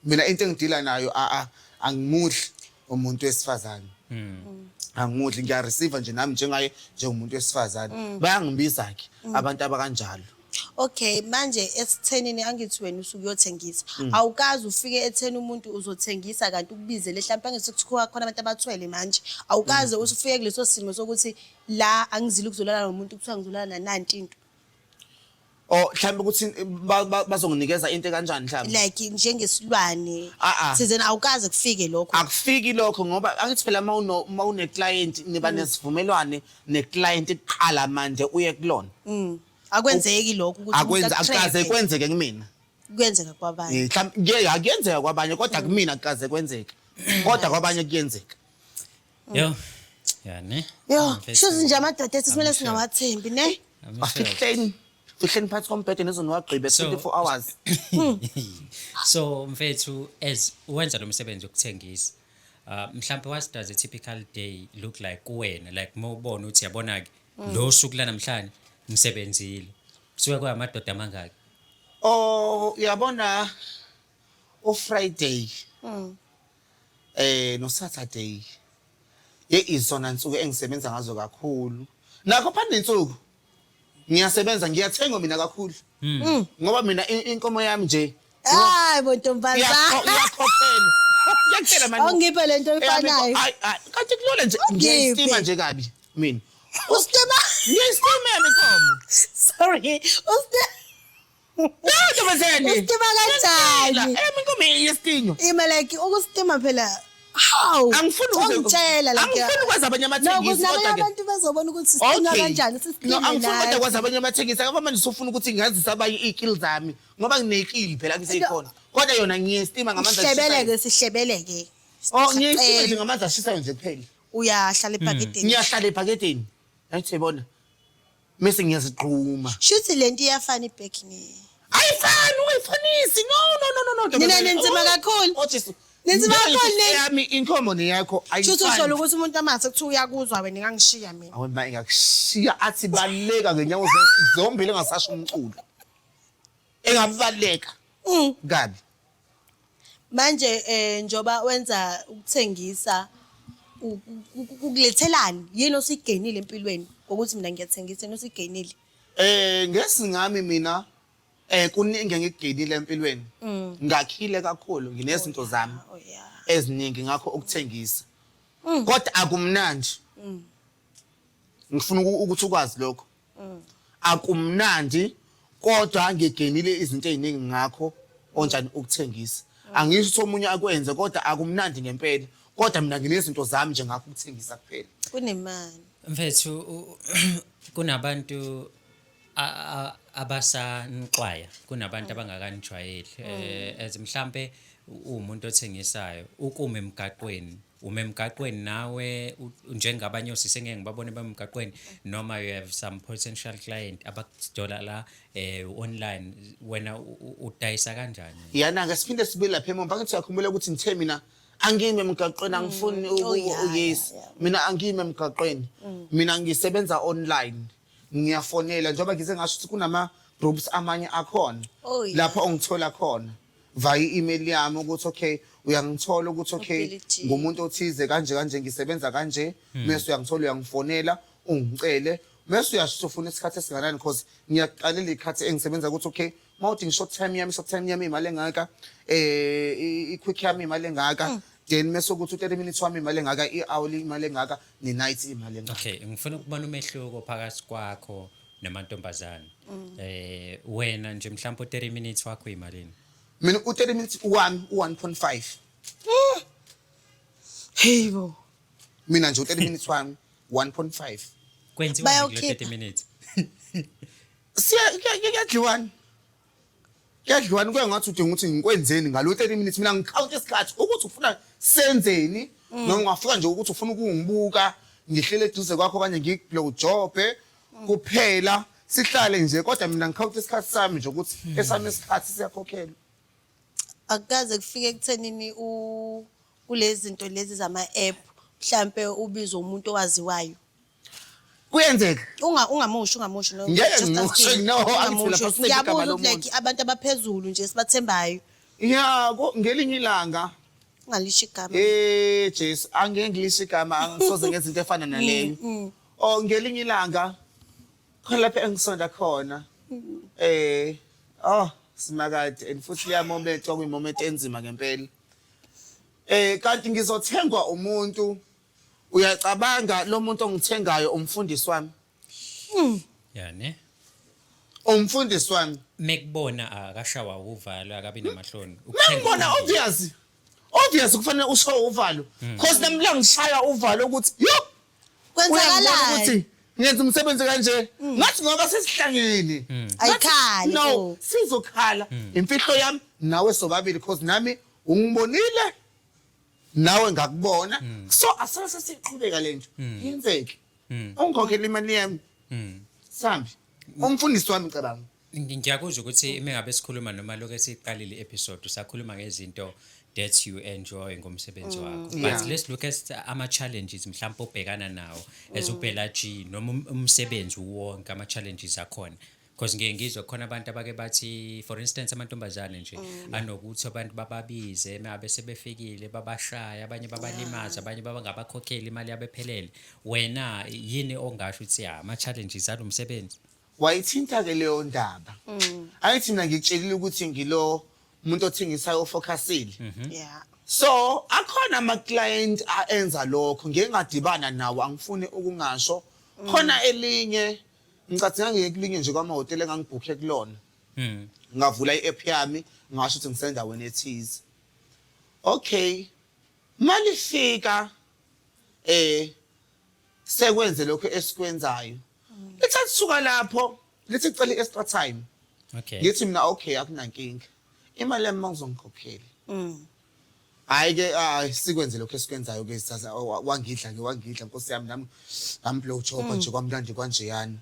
Mina into engidila nayo, a a angimudli umuntu wesifazane, angimudli, ngiya receive nje nami njengaye, njengomuntu wesifazane. Bayangibiza ke abantu abakanjalo. Okay, manje esithenini, angithi wena usuke uyothengisa, awukazi ufike etheni umuntu uzothengisa kanti ukubizele mhlawumbe, angithi kuthiwa khona abantu abathwele manje, awukaze usufike kuleso simo sokuthi la angizile ukuzolala nomuntu, kuthiwa ngizolala nananti into? Oh, mhlawumbe ukuthi bazonginikeza into kanjani mhlawumbe? Like njengesilwane Ah, ah. thizeni, awukaze kufike lokho? Akufiki lokho, ngoba angithi phela uma une client niba nesivumelwane ne client kuqala, manje uye kulona. Akwenzeki lokho ukuthi umuntu Akwenza, akukaze aku-trap-e? kwenzeke kumina. Kuyenzeka kwabanye? Mhlawumbe kuye akuyenzeka kwabanye, kodwa kumina akukaze kwenzeke, kodwa kwabanye kuyenzeka. Yo. Ya ne. Yo, Mfethu, shuthi nje amadoda ethu simele I'm sure. singawathembi, ne? I'm sure. Afihleni, fihleni phansi kombhede, nizoniwagqibe 24 hours. So mfethu, as wenza lo msebenzi wokuthengisa, mhlambe what does a typical day look like kuwena? Like mawubona ukuthi yabona ke, lo suku la namhlanje ngisebenzile. Kusuke kwamadoda amangaki? Oh, uyabona uFriday no Saturday ye izona nsuku engisebenza ngazo kakhulu. Nakho phana insuku ngiyasebenza, ngiyathenga mina kakhulu, ngoba mina inkomo yami nje Hayi bo, ntombazana. Iyakhokhela, ngiyakutshela mani. Awungiphe lento efanayo. Hayi hayi, kanti kulula nje. Ungiphe. Ngiyayistima nje kabi mina. Ustima? Ngiyayistima yami inkomo. Sorry. Ustima. No, ntombazane. Ustima kanjani? Eyami inkomo iyestinyo. Ima, like ukustima phela. How? Angifuni ukuze- Ungitshela like Angifuni ukwazi abanye No, abathengisi, ukuze nabanye kodwa ke- abantu bazobona ukuthi sistima kanjani, No, sisitime angifuni kodwa nathi. kwazi abanye abathengisi, akaba manje usufuna ukuthi ngazise abanye iy'skill zami, ngoba nginey'skill phela ngiseyikhona, kodwa yona ngiyestima ngamanzi ashisayo. Sihlebeleke, sihlebeleke. Oh, ngiyestima nje ngamanzi ashisayo nje kuphela. Uyahlala ebhaketeni. Ngiyahlala ebhaketeni, ayithi yibona, mese ngiyazigquma. Shuthi lento iyafana ibhek ne. Ayifani, ungayifanisi. No, no, no, no, no. Nina ninzima kakhulu. Oh, Jesu. Ninzima Njengoba kakhulu ngithi nina. eyami inkomo neyakho Shuthi ayifani. usola ukuthi umuntu amase kuthiwa uyakuzwa wena, ingangishiya mina. Awu ma, ingakushiya, athi baleka ngenyawo zombili, engasasho umculo. Engabaleka kabi. Manje njoba wenza ukuthengisa, kukulethelani? Yini osigenile empilweni ngokuthi mina ngiyathengisa, yini osigenile? Ngesingami mina, kuningi engikugenile empilweni. Ngakhile kakhulu, nginezinto zami eziningi ngakho ukuthengisa. Kodwa akumnandi. Ngifuna ukuthi ukwazi lokho. Akumnandi, kodwa ngigenile izinto eziningi ngakho onjani ukuthengisa. Angisho ukuthi omunye akwenze, kodwa akumnandi ngempela. Kodwa mina nginezinto zami nje ngakho ukuthengisa kuphela. Kunemali. Mfethu, kunabantu abasanixwaya, kunabantu abangakanijwayeli, as mhlambe uwumuntu othengisayo, ukuma emgaqweni, uma emgaqweni nawe njengabanye osisi engeke ngibabone bemgaqweni, noma you have some potential client abakudola la online, wena udayisa kanjani? Yana ke siphinde sibuye lapha emuva. Ngithi uyakhumbula ukuthi ngithe mina angimi emgaqweni, angifuni Oh, yeah, yes. Yeah. Mina angimi emgaqweni, mina ngisebenza online, ngiyafonela, njengoba ngize ngasho ukuthi kunama groups amanye akhona lapho ongithola khona via i-email yami, ukuthi okay, uyangithola ukuthi okay, UBillie G. ngumuntu othize kanje kanje, ngisebenza kanje, mase uyangithola, uyangifonela, ungicele, mase uyasho ufuna isikhathi esinganani, because ngiyaqalela ikhathi engisebenza ukuthi okay. Mawudinga short time yami, short time yami imali engaka, i-quick yami imali engaka, then mase ukuthi u-30 minutes wami imali engaka, i-hourly imali engaka, ne-night imali engaka. Okay, ngifuna ukubona umehluko phakathi kwakho namantombazane. Wena nje mhlawumbe u-30 minutes wakho imalini? Mina u-30 minutes wami u-1.5. Hey bo. Mina nje u-30 minutes wami 1.5. Kwenziwa kulo Bayawukhipha. 30 minutes? Siya kuyadliwana. Kuyadliwana, kuye ngathi udinga ukuthi ngikwenzeni ngalo 30 minutes. Mina ngi-count isikhathi ukuthi ufuna senzeni, noma ungafika nje ukuthi ufuna ukungibuka ngihlele eduze kwakho okanye ngiku-blow job-e kuphela, sihlale nje, kodwa mina ngi-count isikhathi sami nje ukuthi esami isikhathi siyakhokhelwa. Akukaze kufike ekuthenini u kulezi zinto lezi zama app, mhlambe ubizwe umuntu owaziwayo? Kuyenzeka. Ungamusho, no. Ngeke Just ngimusho, asking. no, angithi lapha Ungamusho. sibeke igama Ngiyabuza ukuthi lomuntu. like abantu abaphezulu nje sibathembayo. Ya, ngelinye ilanga Ungalisho igama. Jesu, angeke ngilisho igama, angisoze ngenza into efana naleyo. Oh, ngelinye ilanga khona lapha engisonda khona, oh simakade, and futhi leya moment kwakuyi-moment enzima ngempela. Kanti ngizothengwa umuntu, uyacabanga lo muntu ongithengayo umfundisi wami. Ya ne. Umfundisi wami. Mekubona akashawa uvalo, akabi namahloni? Mangibona, obvious kufanele usho uvalo, cause nami la ngishaya uvalo ukuthi yo, uyangibona Kwenzakalani? ukuthi ngenza umsebenzi kanje, ngathi ngoba sesihlangene. Ayikhali. No. Oh. Sizokhala imfihlo yami nawe sobabili, cause nami ungibonile, nawe ngakubona, so asale sesiqhubeka lento yenzeke, ungikhokhela imali yami, sambi umfundisi wami, cabanga. Ngiyakuzwa ukuthi uma ngabe sikhuluma noma lokho esiqalile i-episode, usakhuluma ngezinto that you enjoy ngomsebenzi wakho, but let's look at ama-challenges mhlawumbe obhekana nawo as uBella G noma umsebenzi wonke, ama-challenges akhona, because ngiye ngizwe khona abantu abake bathi, for instance, amantombazane nje anokuthi abantu bababize, mabe sebefikile babashaya, abanye babalimaza, abanye babangabakhokheli imali yabo ephelele. Wena yini ongasho ukuthi ya ama-challenges alo msebenzi? Wayithinta-ke leyo ndaba. Angithi mina ngikutshelile ukuthi ngilo umuntu othengisayo o-focus-ile. So akhona ama-client enza lokho, ngike ngadibana nawo, angifuni ukungasho. Khona elinye, ngicathi ngangiye kulinye nje kwamahhotela engangibhukhe kulona, ngavula i-app yami, ngasho ukuthi ngisendaweni ethize. Okay, malifika sekwenze lokho esikwenzayo, lithatha suka lapho lithi cela i-extra time. Ngithi mina okay, akunankinga, imali yami mangizongikhokhela. Hayi ke, hayi, sikwenze lokho esikwenzayo ke, sithatha wangidla ke, wangidla nkosi yami, nami ngam-blow job nje kwamnandi kwanjeyani.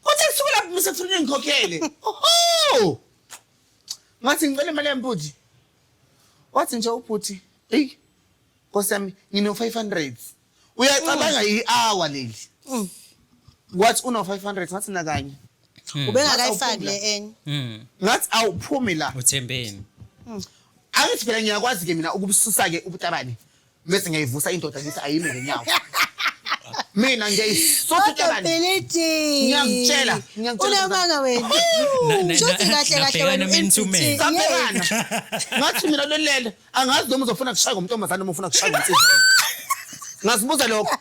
Uthi kusuka lapho bese kufanele ngikhokhele. Oho, ngathi ngicela imali yami bhuti. Wathi nje ubhuti, eyi nkosi yami, ngino 500. Uyacabanga, i-hour leli, wathi uno 500. Ngathi nakanye. Ubengakayifaki Awuphumi. le enye. Ngathi awuphumi la. Uthembeni? Angithi phela ngiyakwazi ke mina ukubususa ke ubutabane, bese ngiyayivusa indoda, ngithi ayime ngenyawo. Mina ngiyayisusa Kodwa utabane. Bhilidi. Ngiyakutshela, ngiyakutshela. Unamanga wena. Shuthi kahle kahle wena Nabhekana man to man. u-MPT. Sabhekana. Ngathi mina lolele, angazi noma uzofuna kushaya ngomntombazane noma ufuna kushaya ngensizwa. Ngazibuza lokho,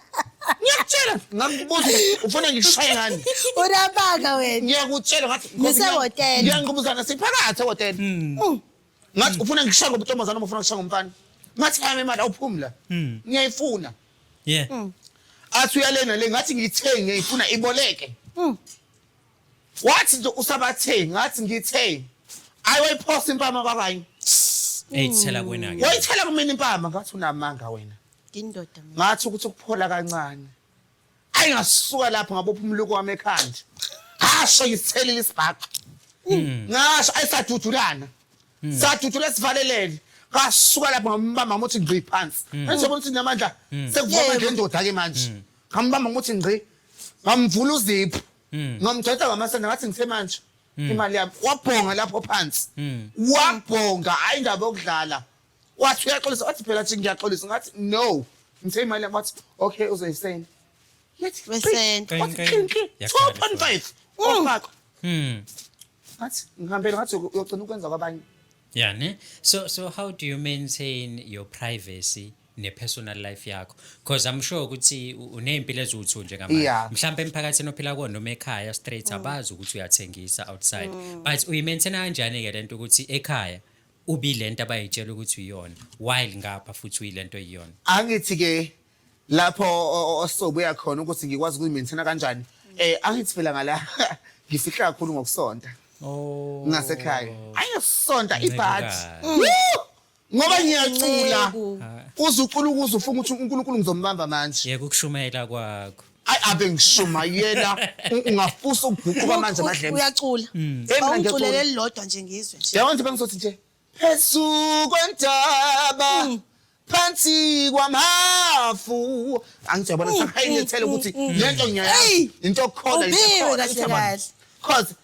ngiyakutshela, ngakubuza, ufuna ngishaye ngani? Unamanga wena. Ngiyakutshela, ngathi Nisehhotela. Ngiyangibuzana, siphakathi ehhotela. Ngathi ufuna ngishaye ngomntombazane noma ufuna kushaya ngomfana? Ngathi yami imali awuphumi la, ngiyayifuna. Athi uyalena le, ngathi ngiyithenge, ngiyayifuna, iboleke. Wathi nje usabathe, ngathi ngithe ayi, wayiphosa impama kwabanye. Eyithela kuwena ke. Wayithela kumina impama. Ngathi unamanga wena. Indoda mina. Ngathi ukuthi ukuphola kancane, ayi, ngasuka lapho ngabopha umluko wami ekhanda, ngasho ngisithelile isibhaxu, ngasho ayisadudulana, sadudula sivalelene. Ngasuka lapho ngambamba ngokuthi ngqi phansi. Ngizobona ukuthi namandla sekuvuka amandla endoda ke manje. Ngambamba ngokuthi ngqi, ngamvula uziphu, ngamgcwetha ngamasende, ngathi ngithe manje imali yami. Wabhonga lapho phansi, wabhonga, hayi indaba yokudlala. Wathi uyaxolisa, wathi phela thi ngiyaxolisa. Ngathi no, ngithe imali yami. Wathi okay, uzoyisenda. Yathi Wesenda. wathi Qing, qing, qing, Yakhala. 2.5 ofakwa. Ngathi ngihambele, ngathi uyogcina ukwenza kwabanye. Yeah, ne? So how do you maintain your privacy ne-personal life yakho? Because I'm sure ukuthi uney'mpilo eziwu-two njengamanje. Mhlampe emphakathini ophila kuwona noma ekhaya straight abazi ukuthi uyathengisa outside. But uyi-maintaina kanjani-ke lento ukuthi ekhaya ubi lento abayitshela ukuthi uyiyona, while ngapha futhi uyilento oyiyona? Angithi ke lapho osobuya khona ukuthi ngikwazi ukuyi-maintaina kanjani. Angithi phela ngala ngifihla kakhulu ngokusonta. Oh. Ngasekhaya. Ayesonta ibhathi. Ncekukazi. Woo! Ngoba ngiyacula. Nceku. Uze ucula ukuze ufunga ukuthi uNkulunkulu ngizombamba manje. Yeka ukushumayela kwakho. Ayi, abe ngishumayela, ungafusa ukuguquka manje amadlebe. Uyacula. Eh, mina Awungiculele ngiyacula. elilodwa nje ngizwe nje. Yabona nje bengizothi nje phezu kwentaba phansi kwamafu, angithi yabona sahayilethele ukuthi lento ngiyayazi, Hey! into khona. Uphiwe kahle kahle. Cause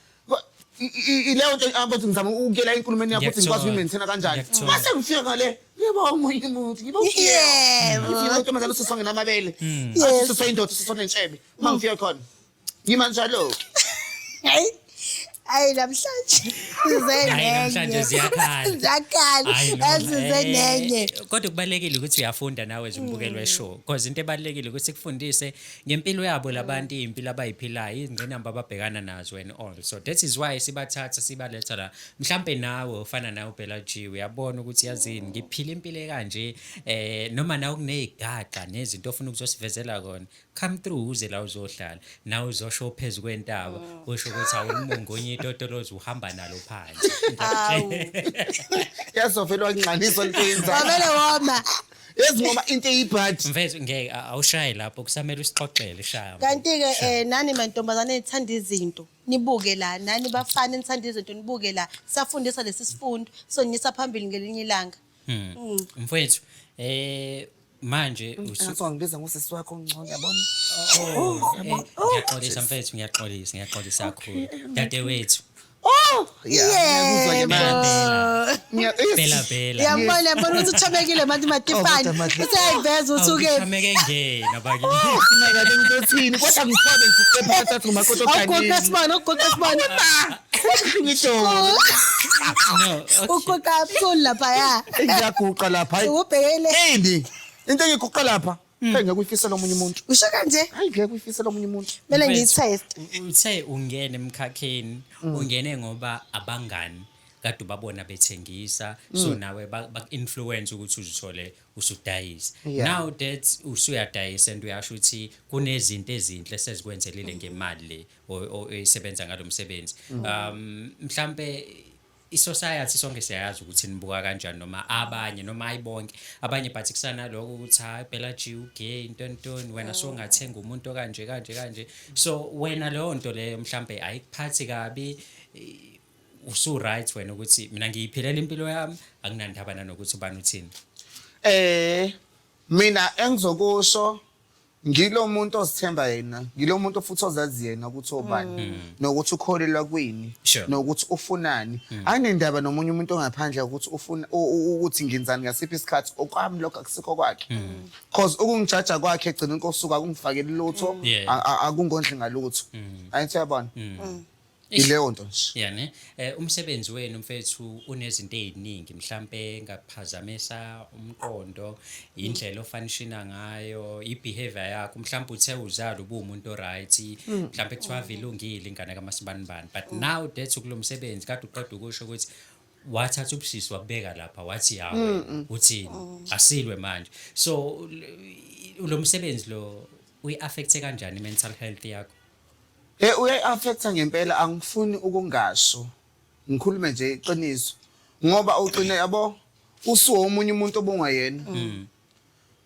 ileyo nto abathi ngizama ukuyela enkulumeni yakho ukuthi ngikwazi ukuyi-maintaina kanjani. Ngiyakuthola. Mase ngifika ngale ngiba omunye umuntu, ngiba Yebo. intombazane usisonge namabele, Yes. athi indoda usisonge nentshebe. Uma ngifika khona ngima njalo. Hayi. Hayi, namhlanje size Hhayi, namhlanje nenye. ziyakhala. Ziyakhala. Hhayi, noma, Asize nenye. Kodwa kubalulekile ukuthi uyafunda nawe as umbukeli we-show, because into ebalulekile ukuthi kufundise ngempilo yabo labantu, iy'mpilo abayiphilayo, izingqinamba ababhekana nazo and all. So that is why sibathatha sibaletha la. Mhlampe nawe ufana nawe uBella G, uyabona ukuthi yazini ngiphila impilo ekanje, noma nawe kuney'gaxa nezinto ofuna ukuzosivezela kona, come through, uze la uzohlala nawe, uzosho phezu kwentaba, usho ukuthi awulimungunye itotolozi, uhamba nalo phansi. Awu. Yazovela wanginxanisa into yenzayo. Wavele woma. Yazi ngoba into eyibhadi. Mfethu, ngeke awushayi lapho, kusamele usixoxele, shaya. Kanti-ke nani mantombazane nithanda izinto, nibuke la, nani bafana nithanda izinto, nibuke la. Safundisa lesi sifundo, sonisa phambili ngelinye ilanga. Mfethu, manje Ngathi wangibiza ngosisi wakho ongcono, yabona. Oh, ngiyaxolisa mfethu, ngiyaxolisa, ngiyaxolisa kakhulu. Dadewethu. Oh, yeah, ngiyakuzwa ke manje. Bela. Bela bela. Yabona, yabona ukuthi uthobekile manje Matifane. Oh, kodwa Madle. Useyayiveza ukuthi uke. Awushameke ngena bakithi. Ngeke ngizothini kodwa ngithobe, ngiguqe phakathi ngumakoti. Awuguqe sibone, uguqe sibone. Ngidolo. No, okay. Uguqa kabuhlungu laphaya. Ngiyaguqa lapha, hayi. Ubhekele. Yini? Into engiguqa lapha. Hey, ngeke uyifisele omunye umuntu. Usho kanje? Hayi, ngeke uyifisele omunye umuntu. Kumele Mfethu, ngiyi-test. Uthe ungene emkhakheni, ungene ngoba abangani kade ubabona bethengisa, so nawe baku-influence ukuthi uzithole usudayisa. Now that usuyadayisa and uyasho ukuthi kunezinto ezinhle sezikwenzelile ngemali le oyisebenza ngalo msebenzi, mhlambe i-society sonke siyayazi ukuthi nibuka kanjani, noma abanye noma hayi bonke abanye, but kusanaloko ukuthi hayi, Bella G u-gay, ntontoni, wena songathenga umuntu okanje kanje kanje. So wena leyo nto leyo mhlambe ayikuphathi kabi, usu right wena ukuthi mina ngiyiphilela impilo yami, akunandaba nanokuthi ubani uthini? Mina engizokusho, ngilo muntu ozithemba yena, ngilo muntu futhi ozazi yena ukuthi obani nokuthi ukholelwa kwini nokuthi ufunani. Anginendaba nomunye umuntu ongaphandle ukuthi ufuna ukuthi ngenzani ngasiphi isikhathi. Okwami lokho, akusikho kwakhe, cause ukungijaja kwakhe egcina inkosuka akungifakeli lutho, akungondli ngalutho. Ayithi uyabona, ileyo nto nje. Yeah, ne. Umsebenzi wenu mfethu unezinto eziningi mhlambe engaphazamisa umqondo, indlela o-functiona ngayo, i-behavior yakho. Mhlambe uthe uzala ubuwumuntu oright, mhlambe kuthiwa vilungile ingane kaMasibanibani. But now that kulo msebenzi kade uqeda ukusho ukuthi wathatha ubusisi wakubeka lapha, wathi yawe uthini asilwe manje. So lo msebenzi lo uyi-affecte kanjani i-mental health yakho? Uyayi-affecta ngempela, angifuni ukungasho. Ngikhulume nje iqiniso. Ngoba ugcine yabo usuwo omunye umuntu obungayena.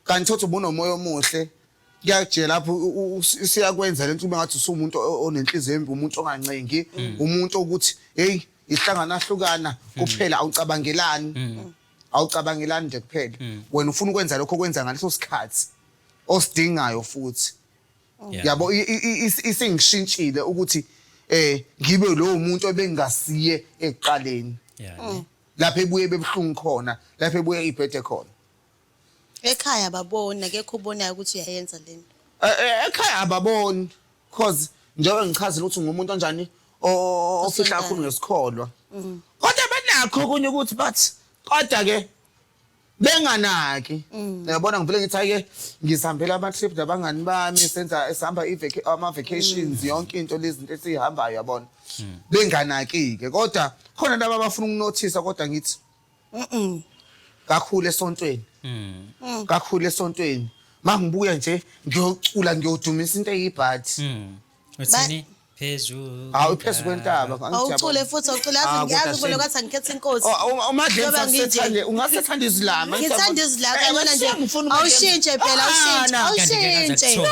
Kanti thothi ubunomoya omuhle, kuyajela lapho usiyakwenza lento ube ngathi usumuntu onenhliziyo embi, umuntu ongancengi, umuntu ukuthi hey, ihlangana hlukana kuphela, awucabangelani. Awucabangelani nje kuphela. Wena ufuna ukwenza lokho okwenza ngaleso sikhathi osidingayo futhi. Yabo, isingishintshile ukuthi ngibe lowo muntu ebengasiye ekuqaleni. Yeah, ne? Lapho ebuye bebhlungu khona, lapho ebuye ibhede khona. Ekhaya babona, akekho obonayo ukuthi uyayenza lento? Ekhaya ababoni, cause njengoba ngichazile ukuthi ngumuntu onjani. ofihla kakhulu ngesikholwa. Kodwa banakho okunye ukuthi bathi kodwa ke benganaki. Uyabona, ngivele ngithi ake ngizihambela ama-trip nabangani bami, senza sihamba ama-vacations, yonke into lezi zinto esiyihambayo, yabona, benganaki-ke. Kodwa khona laba abafuna ukunothisa, kodwa ngithi kakhulu esontweni, kakhulu esontweni mangibuya nje ngiyocula, ngiyodumisa into eyibhathi. Uthini? Phezulu. Hawu, phezu kwentaba. Awucule futhi, awucule. Ah, Yazi, ngiyazi kodwa ubona kwathi angikhethe inkosi. Umadlemza. Njengoba nginje. Ungasethanda izilama. Ngithanda izilama, yabona nje. Awushintshe phela, awushintshe. Kanti ngeke aze Awushintshe. akuthole.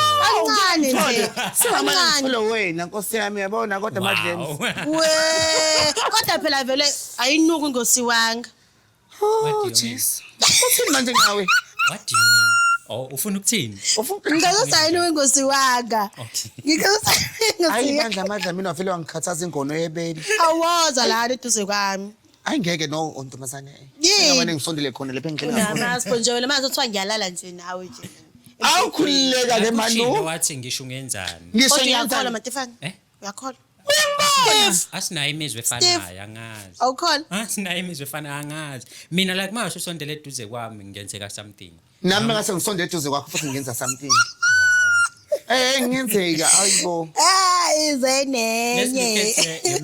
Kancane nje. Singamane Kancane. ngithole wena, nkosi yami, yabona, kodwa madlemza. We, kodwa phela vele ayinuki ngosiwanga. Oh What do you mean? Jesu. Uthini manje ngawe? What do you mean? Oh, ufuna ukuthini? Ufuna Ngicela ayinuki ngosiwanga. Okay. Ngicela Hayi ngosiwanga. bandla, madla mina wavele wangikhathaza ingono yebele. Awoza lana eduze kwami. Hayi ngeke, no ntombazane. Yini? Ngamane ngisondele khona lapha engikela khona. Unamaspho nje wena, manje kuthiwa ngiyalala nje nawe nje. Awukhululeka ke Manu manu. wathi ngisho ungenzani? Ngisho Kodwa uyakholwa, ngiyenzani? Matifane? Eh? Uyakholwa? Uyangibona. Asinayo imizwa efanayo, angazi. Awukholwa? Asinayo imizwa efanayo, angazi. Mina like manje usondele eduze kwami ngenzeka something. Nami ngase ngisondele eduze kwakho futhi ngenza something. Ngenzeka, ayibo. Ah, ize Let's look nenye. at your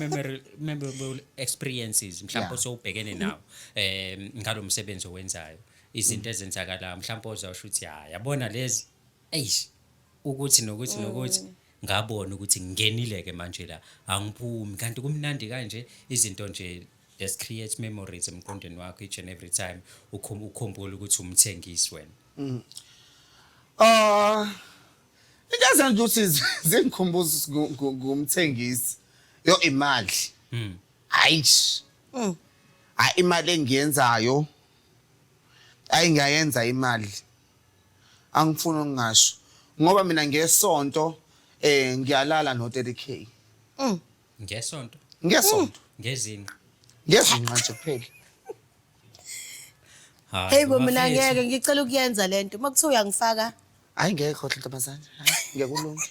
memorable experiences mhlawumbe osowubhekene nawo ngalo msebenzi owenzayo, izinto ezenzakalayo mhlawumbe ozawusho ukuthi hayi, yabona lezi, eish, ukuthi nokuthi nokuthi ngabona ukuthi ngingenile ke manje la, angiphumi, kanti kumnandi kanje. Izinto nje just create memories emqondweni wakho each and every time ukhumbule ukuthi umthengisi wena. Ah, into ezenza ukuthi zingikhumbuza ngumthengisi. Yo, imali. Hayi. Hayi, imali engiyenzayo. Hayi, ngiyayenza imali. Angifuni ukungasho ngoba mina ngesonto ngiyalala no 30K. Ngesonto? Ngesonto. Ngezinqa? Ngezinqa nje kuphela. Hayi, Hey bo, mina bafethu. ngeke, ngicela ukuyenza lento. Uma kuthiwa uyangifaka. Hayi ngeke, khohle ntombazane. Hayi ngeke ulunge.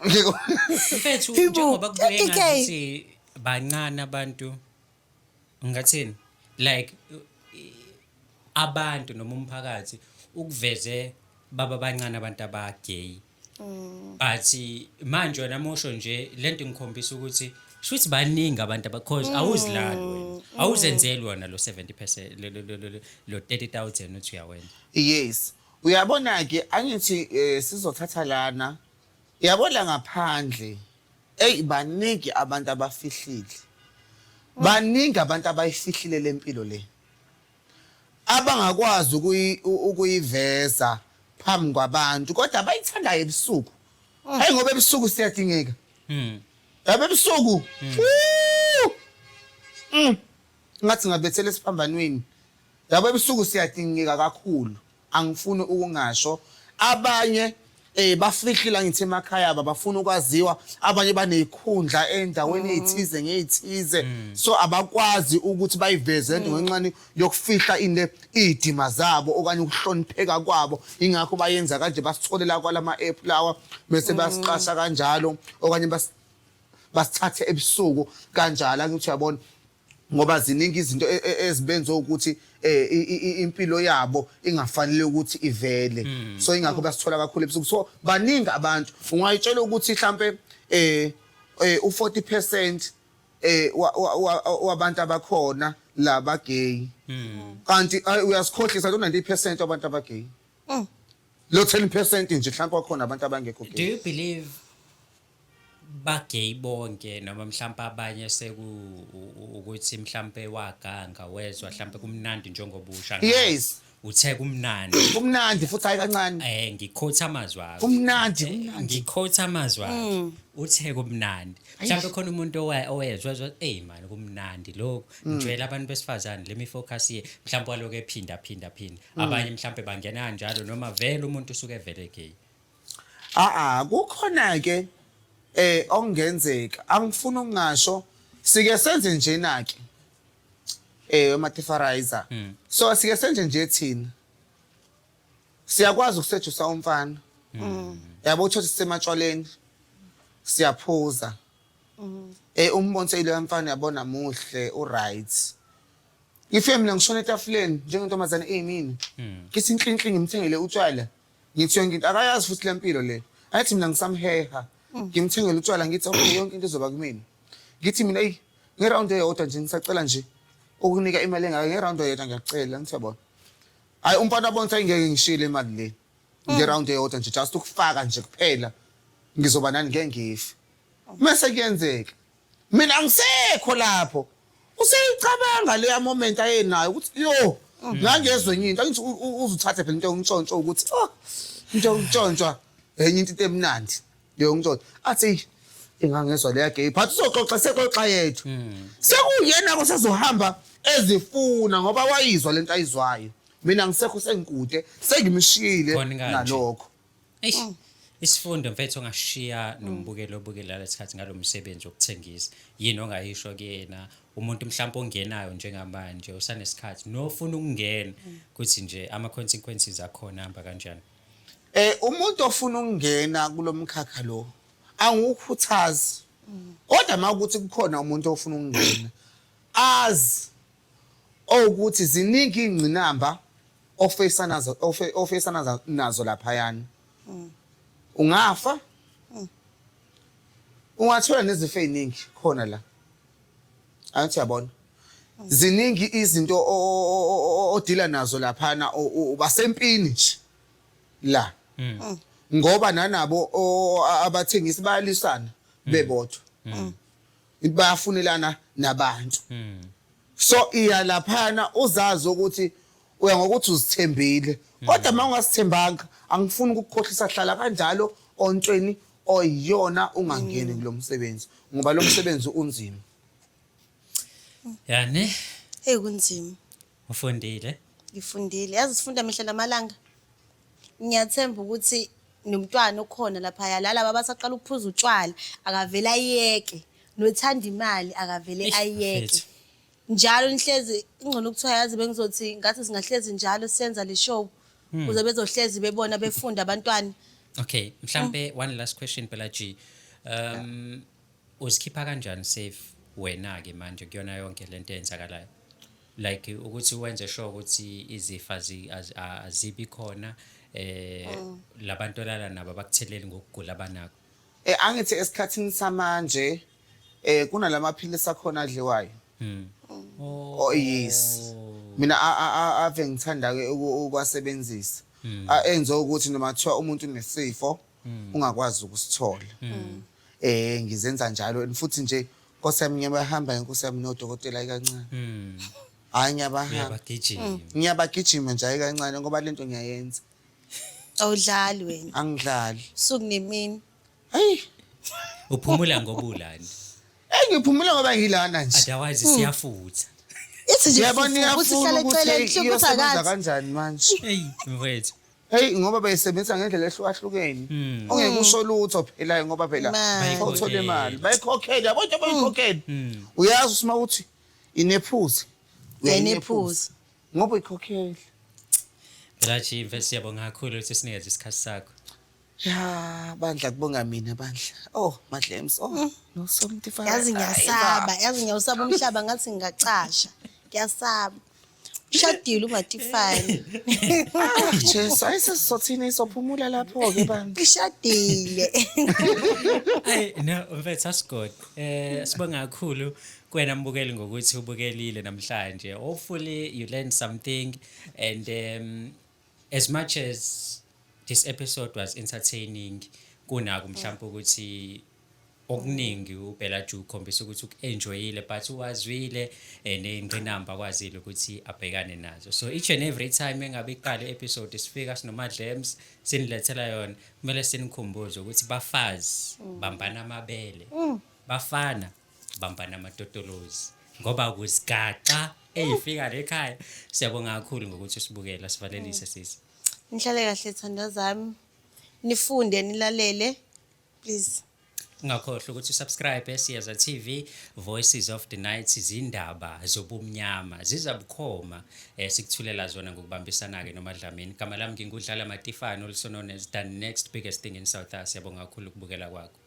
Ngeke. Mfethu, Hibo, njengoba kubuye 30K. ngathi bancane abantu, ngathini, like abantu noma umphakathi ukuveze baba bancane abantu abagay, but manje wena mosho nje lento ingikhombisa ukuthi shuthi baningi abantu aba, cause awuzilali wena, awuzenzeli wona lo 70%, lo 30,000 uthi uyawenza. Yes. Uyabona ke, angithi sizothatha lana. Yabona ngaphandle. Ey, baningi abantu abafihlile. Baningi abantu abayifihlile lempilo le. Abangakwazi ukuyiveza phambi kwabantu, kodwa abayithandayo ebusuku. Hey, ngoba ebusuku siyadingeka. Yabe ebusuku. Woo! Ngathi ngabethela esiphambanweni. Yabo, ebusuku siyadingeka kakhulu. Angifuni ukungasho. Abanye bafihlila ngithi emakhaya aba bafuna ukwaziwa, abanye banezikhundla endaweni ezithize ngezithize, so abakwazi ukuthi bayiveze lento ngenxani yokufihla ile idima zabo okanye ukuhlonipheka kwabo. Ingakho bayenza kanje, basitholela kwalama app lawa bese basiqasha kanjalo okanye basithathe ebusuku kanjalo. Angithi uyabona, ngoba ziningi izinto ezibenza ukuthi impilo yabo ingafanele ukuthi ivele, so ingakho basithola kakhulu ebusuku. So baningi abantu, ungayitshela ukuthi mhlambe u40% wabantu abakhona la bagay, kanti uyasikhohlisa, lo 90% wabantu abagay, lo 10% nje mhlawumbe wakhona abantu abangekho Do gay. you believe bagay bonke, noma mhlawumbe abanye seku ukuthi mhlawumbe waganga wezwa mhlawumbe kumnandi njengoba usha ngayo? Yes. Uthe kumnandi. Kumnandi futhi, hayi kancane. Ngiquote amazwi akho. Kumnandi, kumnandi. Ngiquote amazwi akhe, uthe kumnandi. Mhlawumbe khona umuntu owezwa wezwa, "Hey man, kumnandi lokhu, ngijwayele abantu besifazane, let me focus here." Mhlawumbe walokhu ephinda phinda phinda. Abanye mhlawumbe bangena kanjalo, noma vele umuntu usuke evele gay? Ah ah, kukhona ke okungenzeka, angifuni ukungasho. Sike senze nje na ke ematifarizer, so sike senze nje thina, siyakwazi ukusedusa umfana, yabo, uthothi sisematshwaleni, siyaphuza. Umbonise ile mfana, yabona, muhle, u-right. Ngifike mina ngishona etafuleni njengentombazane eyimina, ngithi inhlinhli, ngimthengele utshwala, ngithi yonke into, akayazi futhi le mpilo le. Athi mina ngisamheha, ngimthengele utshwala, ngithi okay, yonke into izoba kumina. Ngithi mina, eyi, nge-round eyodwa nje, ngisacela nje ukunika imali engaka nge-round eyodwa, ngiyacela. Ngithi yabona, hhayi, umfana abona ukuthi ayingeke ngishile imali le nge-round eyodwa nje, just ukufaka nje kuphela, ngizoba nani, ngeke ngife. Mase kuyenzeka mina angisekho lapho, useyicabanga leya moment ayenayo ukuthi yo, ngangezwe enye into. Angithi uzuthathe phela into yokuntshontsho, ukuthi oh, into yokuntshontshwa enye into emnandi leyo ngintshontsho. Athi ingangezwa leya gay, but uzoxoxa, sexoxa yethu, sekuyena kusezohamba ezifuna ngoba wayizwa lento ayizwayo. Mina ngisekho, sengikude, sengimshiyile. Khona kanje. Nalokho. Eish, isifundo mfethu ongashiya nombukeli obukela lesikhathi ngalo msebenzi wokuthengisa, yini ongayisho kuyena umuntu mhlawumbe ongenayo njengamanje, usanesikhathi nofuna ukungena, kuthi nje ama-consequences akhona ahamba kanjani? Umuntu ofuna ukungena kulomkhakha lo, angiwukhuthazi. Kodwa mawukuthi kukhona umuntu ofuna ukungena, azi ukuthi ziningi ingcinamba ofacea nazo, ofacea nazo laphayana. Ungafa. Ungathola nezifo eziningi khona la. Angithi uyabona. Ziningi izinto odila nazo laphana, ubasempini nje la. Ngoba nanabo abathengisi bayalisana bebodwa. Bayafunelana nabantu. So iya laphana uzazi ukuthi uya ngokuthi uzithembile. Kodwa uma ungasithembanga, angifuni ukukukhohlisa, hlala kanjalo ontweni oyiyona, ungangeni kulo msebenzi ngoba lo msebenzi unzima. Yani. Hey, kunzima. Ufundile. Ngifundile, yazi, sifunda mihla namalanga. Ngiyathemba ukuthi nomntwana okhona laphaya, lalaba abasaqala ukuphuza utshwala, akavele ayeke, nothanda imali akavele Eish, ayeke. mfethu. Njalo nihlezi ingcono kuthiwa, yazi, bengizothi ngathi singahlezi njalo senza le show ukuze bezohlezi bebona, befunda abantwana. Okay, mhlambe one last question phela G. Uzikhipha kanjani safe wena ke manje kuyona yonke lento eyenzakalayo? Like ukuthi wenze sure ukuthi izifa azibi khona, labantu olala nabo abakutheleli ngokugula abanako. Angithi esikhathini samanje kunalamaphilisi akhona adliwayo. Oh yes. Mina ave ngithanda ke ukuwasebenzisa. Enze ukuthi noma kuthiwa umuntu unesifo ungakwazi ukusithola. Ngizenza njalo, and futhi nje Nkosi yami, ngiyabahamba, Nkosi yami, nodokotela kancane. Hayi, ngiyabahamba. Uyabagijima. Ngiyabagijima nje, hayi kancane, ngoba lento ngiyayenza. Awudlali wena. Angidlali. Usuku nemini. Hey. Uphumula ngobulani. Ngiphumula ngoba ngilana nje. Otherwise siyafutha. Ithi nje Yabona, fufu, ukuthi iyafuna ihlale ukuthi eceleni hluphe iyosebenza phakathi. kanjani manje. Hey, mfethu. Hey, ngoba bayisebenzisa ngendlela ehlukahlukene. Ongeke usho lutho phela ngoba phela Manje. uthola imali. Bayikhokhele, yabo, nje bayikhokhele. Uyazi usima ukuthi inephuzi. Uyayinephuza. Ngoba uyikhokhele. Phela G, mfethu, siyabonga kakhulu ukuthi sinikeze isikhathi sakho. Ya, bandla, kubonga mina, bandla. Oh, Madlems. Oh, no 75. Yazi ngiyasaba, yazi ngiyawusaba umhlaba, ngathi ngingacasha. Ngiyasaba. Ushadile uMatifane. Ah, Jesu, ayisesizothini, isophumula lapho ke bandla. Ushadile. Ay no, mfethu, that's good. Sibonga kakhulu kuwena mbukeli ngokuthi ubukelile namhlanje. Hopefully you learned something, and as much as this episode was entertaining, kunako mhlawumbe ukuthi okuningi uBella Ju ukhombisa ukuthi uku-enjoyile, but uwazwile ney'ngqinamba akwazile ukuthi abhekane nazo. So each and every time engabe iqala i-episode, sifika sinoma-Dlams, sinilethela yona, kumele sinikhumbuze ukuthi bafazi bambana amabele, bafana bambana amatotolozi, ngoba kuzigaxa ey'fika lekhaya. Siyabonga kakhulu ngokuthi usibukela. Sivalelise, sisi. Nihlale kahle, thandwa zami. Nifunde, nilalele. Please. Ungakhohlwa ukuthi usubscribe Siyeza TV, Voices of the Night, izindaba zobumnyama ziza bukhoma, sikuthulela zona ngokubambisana ke noMadlamini. Igama lami ngingudlala Matifane, also known as the next biggest thing in South Asia. Siyabonga kakhulu ukubukela kwakho.